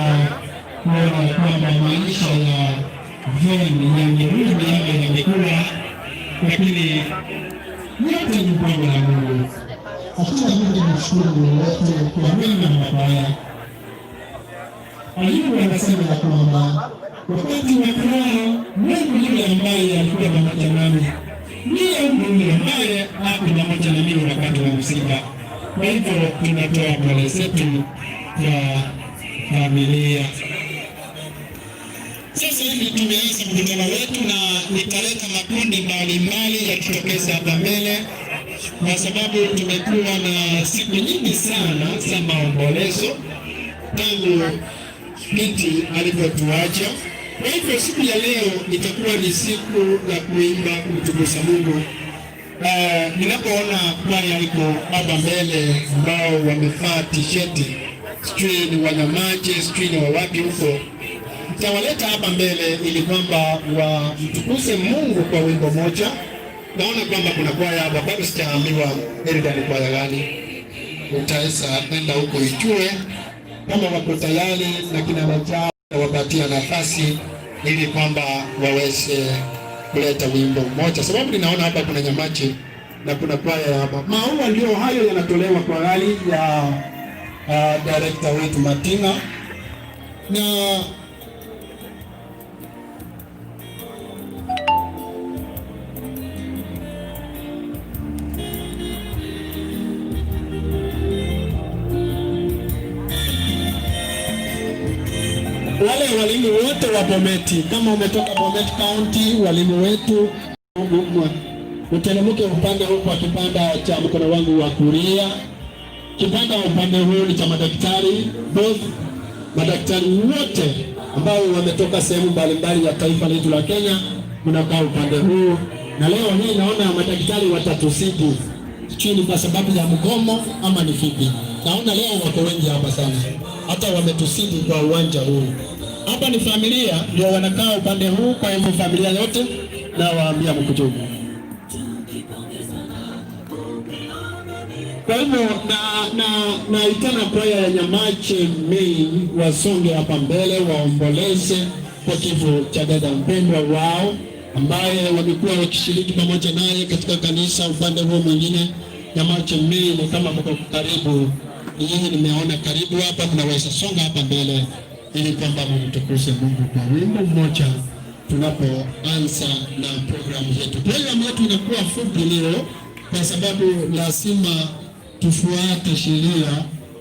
kuona kwamba maisha ya Ven yamerudi ama yamekuwa, lakini yote ni mpango la Mungu. Hatuna budi kumshukuru Mungu wetu kwa mema na mabaya. Ayubu anasema ya kwamba wakati wa furaha Mungu yule ambaye alikuwa pamoja nami ndiye Mungu ambaye ako pamoja na mimi wakati wa msiba. Kwa hivyo tunatoa pole zetu kwa familia. Sasa hivi tumeanza mkutano wetu na nitaleta makundi mbalimbali yakitokeza hapa mbele. kwa sababu tumekuwa na siku nyingi sana za maombolezo tangu Piti alipotuacha. Kwa hivyo siku ya leo itakuwa ni siku ya kuimba kumtukuza Mungu. Ninapoona kwaya iko hapa mbele ambao wamevaa tisheti, sijui ni Wanyamache, sijui ni wawapi huko, nitawaleta hapa mbele ili kwamba wamtukuze Mungu kwa wimbo moja. Naona kwamba kuna kwaya hapa, bado sijaambiwa Elda ni kwaya gani. Utaweza kwenda huko ijue kama wako tayari na kina Rajaa wapatia nafasi ili kwamba waweze kuleta wimbo mmoja, sababu ninaona hapa kuna Nyamache na kuna kwaya hapa. Maua ndio hayo yanatolewa kwa hali ya director wetu Martina na wale walimu wote wa Bometi, kama umetoka Bomet County, walimu wetu uteremke upande huu kwa kipanda cha mkono wangu wa kulia. Kipanda upande huu ni cha madaktari, both madaktari wote ambao wametoka sehemu mbalimbali ya taifa letu la Kenya, mnakaa upande huu, na leo hii naona madaktari watatusidi chini kwa sababu ya mgomo ama ni vipi? Naona leo wako wengi hapa sana, hata wametusidi kwa uwanja huu. Hapa ni familia ndio wanakaa upande huu, kwa hivyo familia yote na waambia mkujumu. Kwa hivyo na naitana kwaya ya Nyamache Main wasonge hapa mbele waomboleze kwa kifo cha dada mpendwa wao ambaye wamekuwa wakishiriki pamoja naye katika kanisa upande huo mwingine. Nyamache Main, kama mko karibu, nyinyi nimeona karibu hapa, mnaweza songa hapa mbele ili kwamba mumtukuze Mungu kwa wimbo mmoja tunapoanza na programu yetu. Programu yetu inakuwa fupi leo kwa sababu lazima tufuate sheria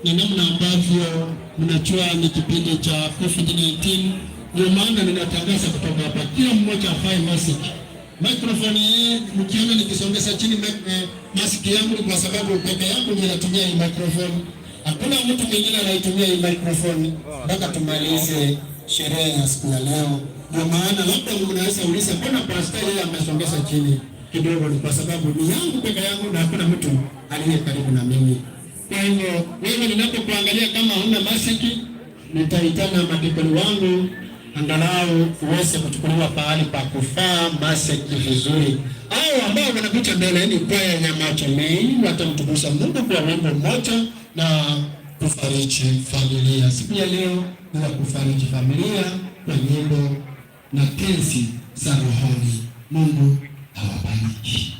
na namna ambavyo mnajua ni kipindi cha COVID-19. Ndio maana ninatangaza kutoka hapa, kila mmoja avae mask. Microphone hii mkiona nikisongeza chini mask yangu ni kwa sababu peke yangu ndio natumia hii microphone. Hakuna mtu mwingine anaitumia hii microphone mpaka tumalize sherehe ya siku ya leo. Ndio maana labda mnaweza uliza mbona pastor yeye amesongeza chini kidogo, ni kwa sababu ni yangu peke yangu na hakuna mtu aliye karibu na mimi. Kwa hivyo wewe, ninapokuangalia kama huna masiki, nitaitana madikoni wangu angalau uweze kuchukuliwa pahali pa kufaa masiki vizuri. Hao ambao wanakuja mbele ni kwaya Nyamache Main, watamtukuza Mungu kwa wimbo mmoja na kufariji familia. Siku ya leo ni ya kufariji familia kwa nyimbo na tenzi za rohoni. Mungu awabariki.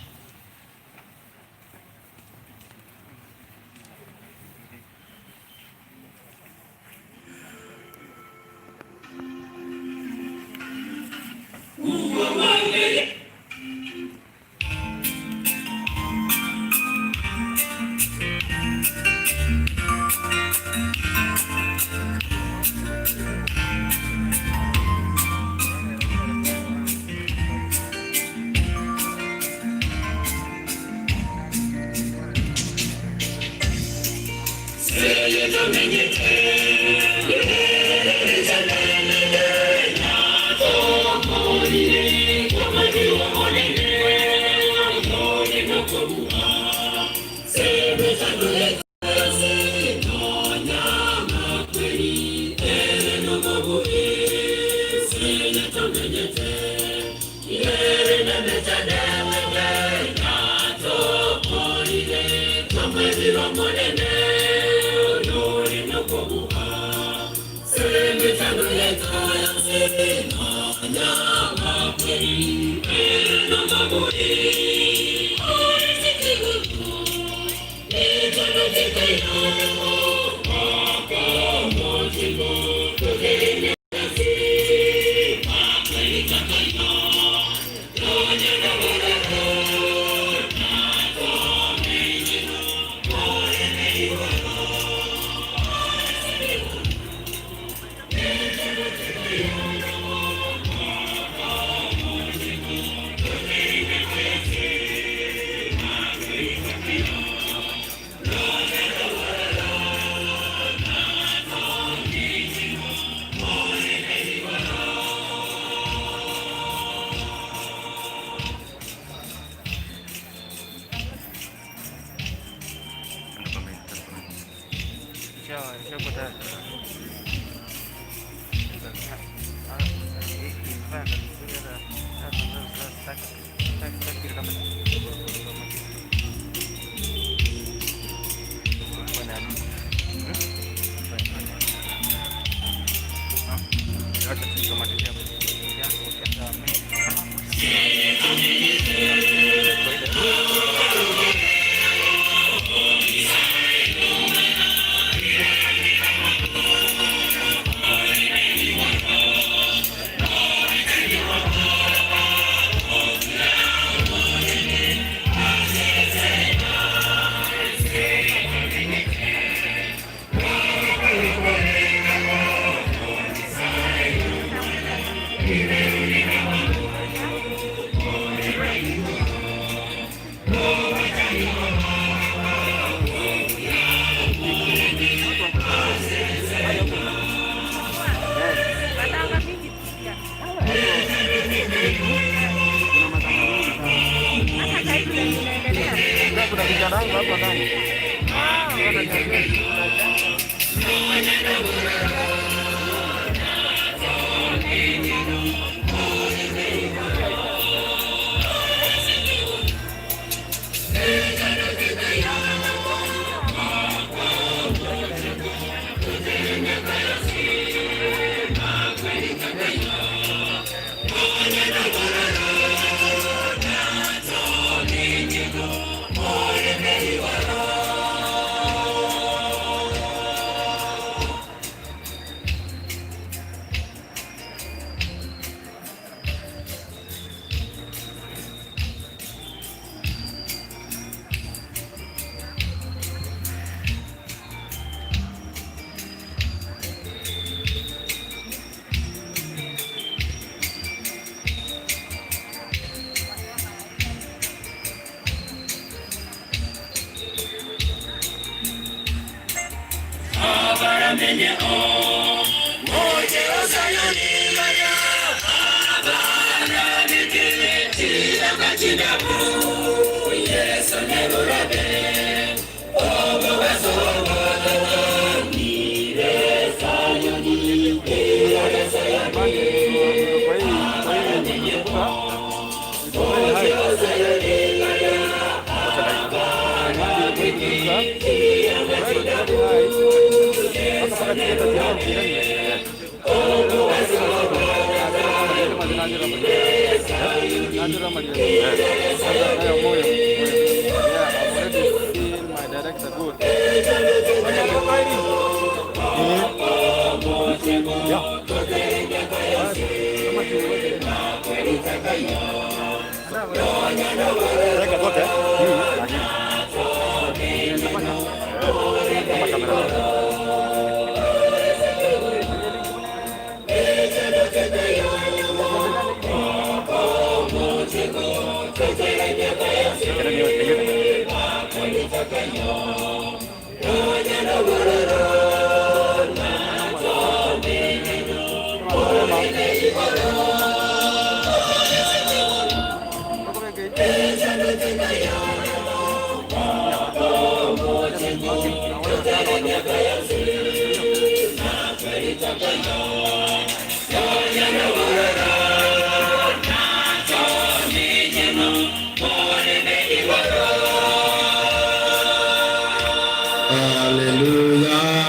Haleluya!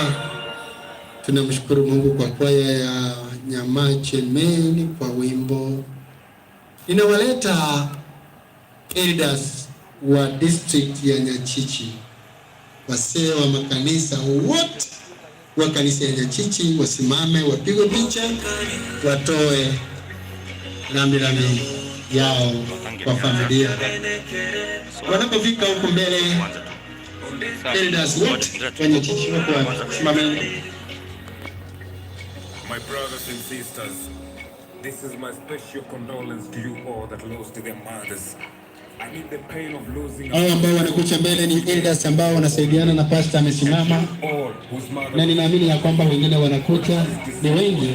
Tunamshukuru Mungu kwa kwaya ya Nyamache Men kwa wimbo. Ninawaleta elders wa district ya Nyachichi, wasee wa makanisa wote wa kanisa ya Nyachichi wasimame, wapigwe picha, watoe rambirambi yao kwa familia. Wanapofika huku mbele, elders wote wa Nyachichi wako wasimameni. My brothers and sisters, this is my special condolence to you all that lost their mothers. I mean the pain of losing Hao ambao wanakuja mbele ni elders ambao wanasaidiana na pastor amesimama, all whose mothers na ninaamini ya kwamba wengine wanakuja, ni wengi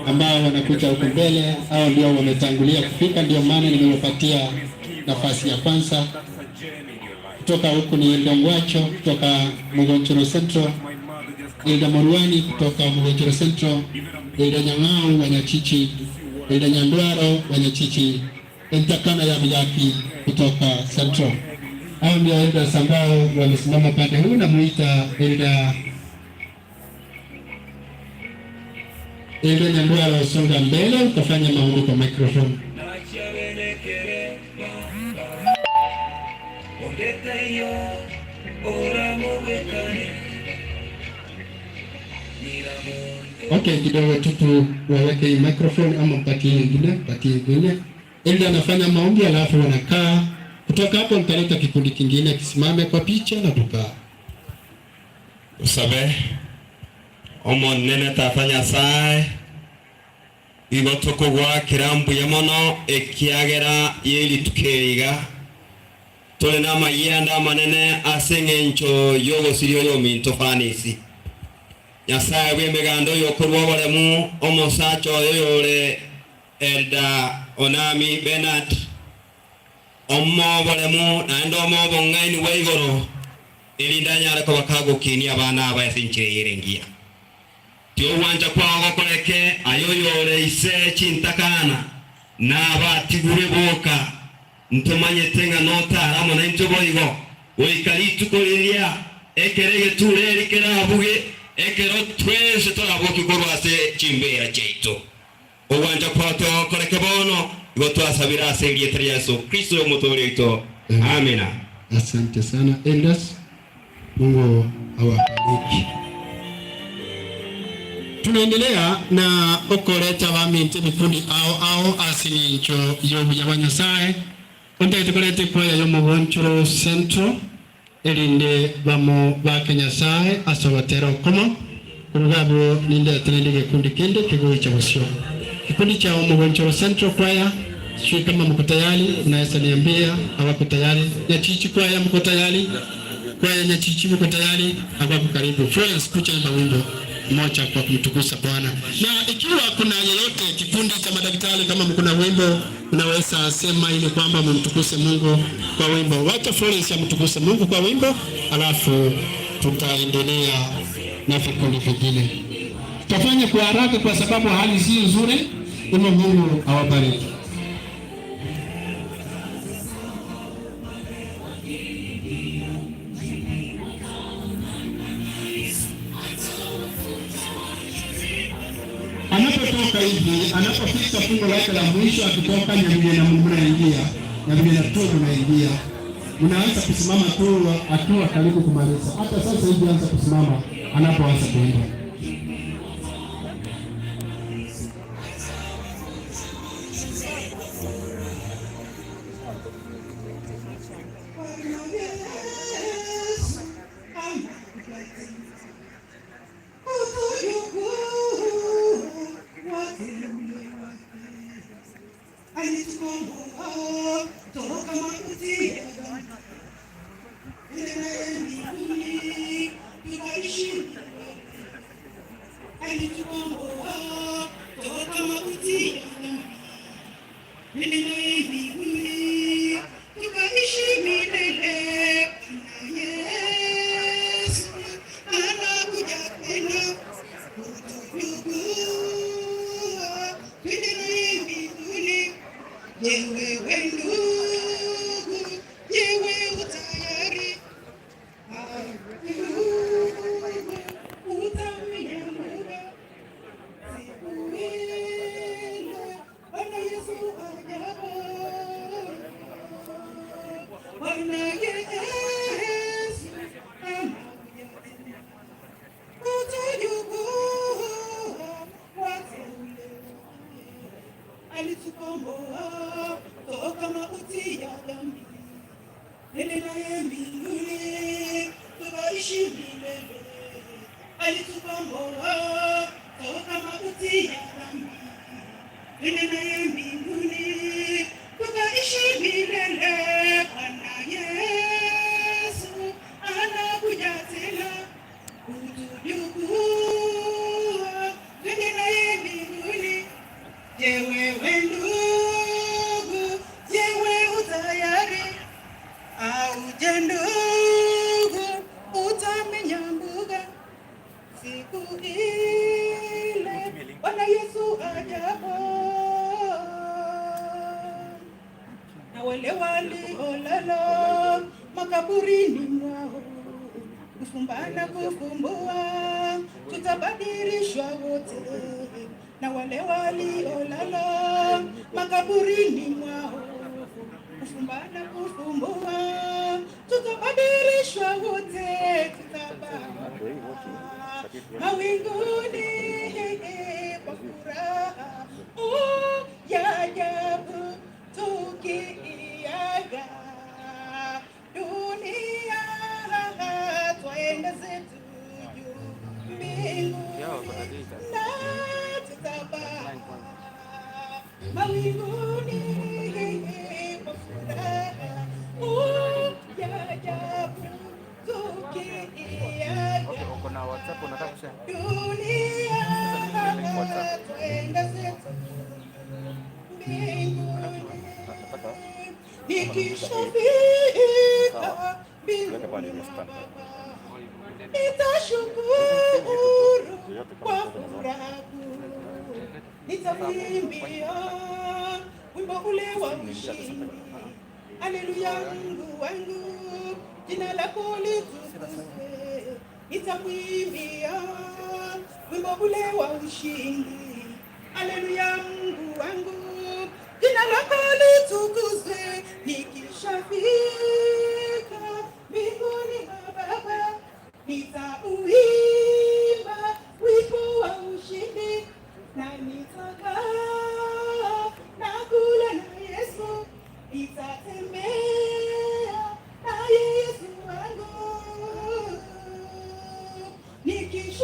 ambao wanakuja huku mbele. Hao ndio wametangulia kufika, ndio maana nimewapatia nafasi ya kwanza. Kutoka huku ni Ndongwacho kutoka Mugonchoro Central, Elda Morwani kutoka Mugwechero Central, Elda Nyang'au wa Nyachichi, Elda Nyandwaro wa Nyachichi, Entakana ya Miyaki kutoka Central. Hao ndio elders ambao wamesimama pande huu, namuita Elda Elda Nyandwaro, songa mbele ukafanya maombi kwa microphone. Okay, kidogo tu tuwaweke hii microphone ama mpatie nyingine, mpatie nyingine. Elda anafanya maombi alafu wanakaa. Kutoka hapo nitaleta kikundi kingine kisimame kwa picha na tukaa. Usabe omonene tata Nyasaye igo tokogwakera mbuya mono ekiagera yerituka tore na amayia amanene ase eng'encho yogosiria oyo ominto Fanisi. Nyasaye bwa emeganda oyo okorwa oboremu omosacha oyo yore Elda Onami Bernard omo oboremu naende omo obong'aini bwa igoro erinda anyare koba kagokinia abana aba ase enchera eyere engiya. Tiogwancha kwao gokoreke ayo yore ise chintakana na abatigure boka ntomanyete ng'a notara amo naintwe boigo goika rituko riria ekere egeture eri kerabuge ekero twese toraboki korwa ase chimbera chiaito ogwancha kwao togokoreke bono igo twasabira ase erieta ria Yesu Kristo omotore oito amina. Asante sana elders, Mungu awabariki. Tunaendelea na okoreta baminto ebikundi ao ao ase eng'encho y'obuya bwa Nyasaye. Ontagete koreta ekwaya y'Omogonchoro Central erinde bamo bake Nyasaye ase ogotera okomo. Koruga abwo nindete naende egekundi kende kegoicha bosio. Kikundi cha Omogonchoro Central Choir, sijui kama mko tayari, mnaweza niambia hawako tayari. Nyachichi kwaya mko tayari? Kwaya Nyachichi mko tayari? Hawako karibu. Florence, kuja imba wimbo mmoja kwa kumtukuza Bwana. Na ikiwa kuna yeyote kikundi cha madaktari, kama mko na wimbo mnaweza sema ili kwamba mumtukuse Mungu kwa wimbo. Wacha Florence amtukuse Mungu kwa wimbo, alafu tutaendelea na vikundi vingine. Tutafanya kwa haraka kwa sababu hali si nzuri. Ili Mungu awabariki. Anapotoka hivi, anapofika fungu lake la mwisho, akitoka Nyambiye na mnaingia, Nyambiye na tu mnaingia, mnaanza kusimama tu akiwa karibu kumaliza. Hata sasa hivi anza kusimama anapoanza kuimba. Yewe ndugu, na wale waliolala makaburini mwao, kufumba na kufumbua, tutabadilishwa wote na wale waliolala makaburini mwao, kufumba na kufumbua, tutabadilishwa wote, tutabaa mawinguni kwa furaha oh, ya ajabu tukiiaga dunia twaenda zetu juu mbinguni na tutabaa mawinguni kwa furaha oh, ya ajabu tukiiaga Uko na WhatsApp unataka kushare? dunia twenda zetu mbinguni nikishafika mbinguni mwa Baba nitashukuru kwa furaha kuu, nitamwimbia wimbo ule wa ushindi. Haleluya, Mungu wangu, jina lako litukuzwe. Nitamwimbia wimbo ule wa ushindi. Haleluya, Mungu wangu, jina lako litukuzwe. Nikishafika mbinguni mwa Baba, nitauimba wimbo wa ushindi na nitakaa na kula na Yesu, nitatembea na Yesu wangu.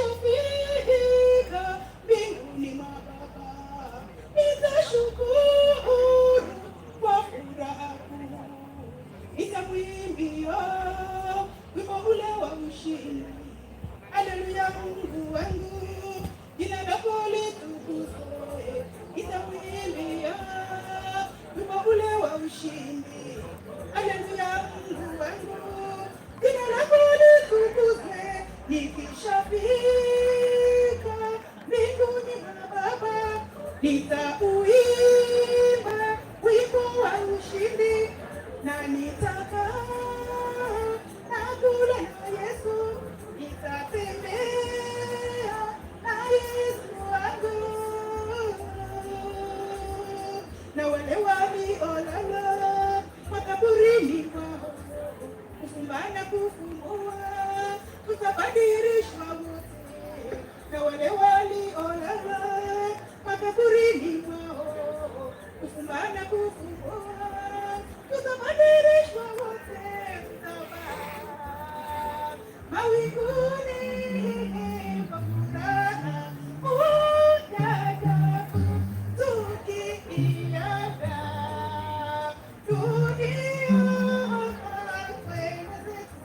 Nikishafika mbinguni mwa Baba, nitashukuru kwa furaha kuu, nitamwimbia wimbo ule wa ushindi. Haleluya, Mungu wangu, jina lako litukuzwe. Nitamwimbia wimbo ule wa ushindi. Haleluya, Mungu wangu, jina lako litukuzwe. Nikishafika mbinguni mwa Baba, nitauimba wimbo wa ushindi na nitakaa na kula na Yesu, nitatembea na Yesu wangu na wale waliolala makaburini mwao, kufumba na kufumbua, tutabadilishwa wote na wale waliolala makaburini mwao, kufumba na kufumbua, tutabadilishwa wote, tutabaa mawinguni kwa furaha ajabu tukiiaga dunia twende zetu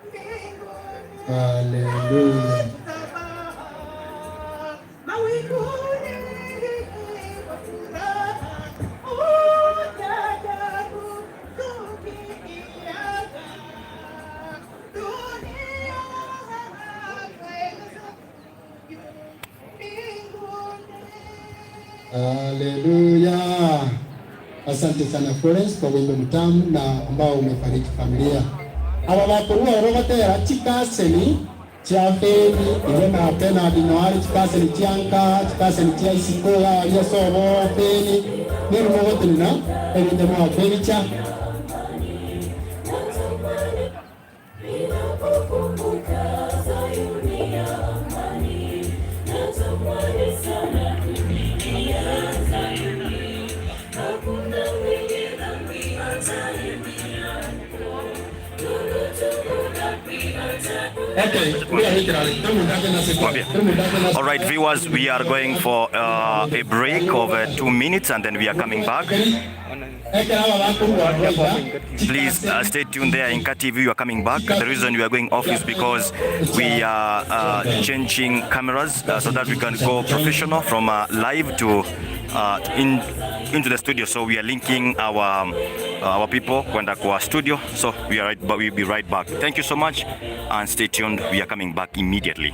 mbinguni. Haleluya. Mawinguni kwa furaha ajabu tukiiaga dunia twende zetu mbinguni. Haleluya. Asante sana Florence kwa wimbo mtamu na ambao umefariji familia. Aba bakorwa orogotera chikaseni chia feni iwe na tena dinoari chikaseni chianka chikaseni chia isikola aria sobo feni nirumogotenena ebinde mwa feni cha All right, viewers, we are going for a break of 2 minutes and then we are coming back. Please stay tuned there in TV. We are coming back. The reason we are going off is because we are changing cameras so that we can go professional from live to into the studio. So we are linking our people kwenda kwa studio. So we are right, but we'll be right back. Thank you so much and stay tuned. We are coming back immediately.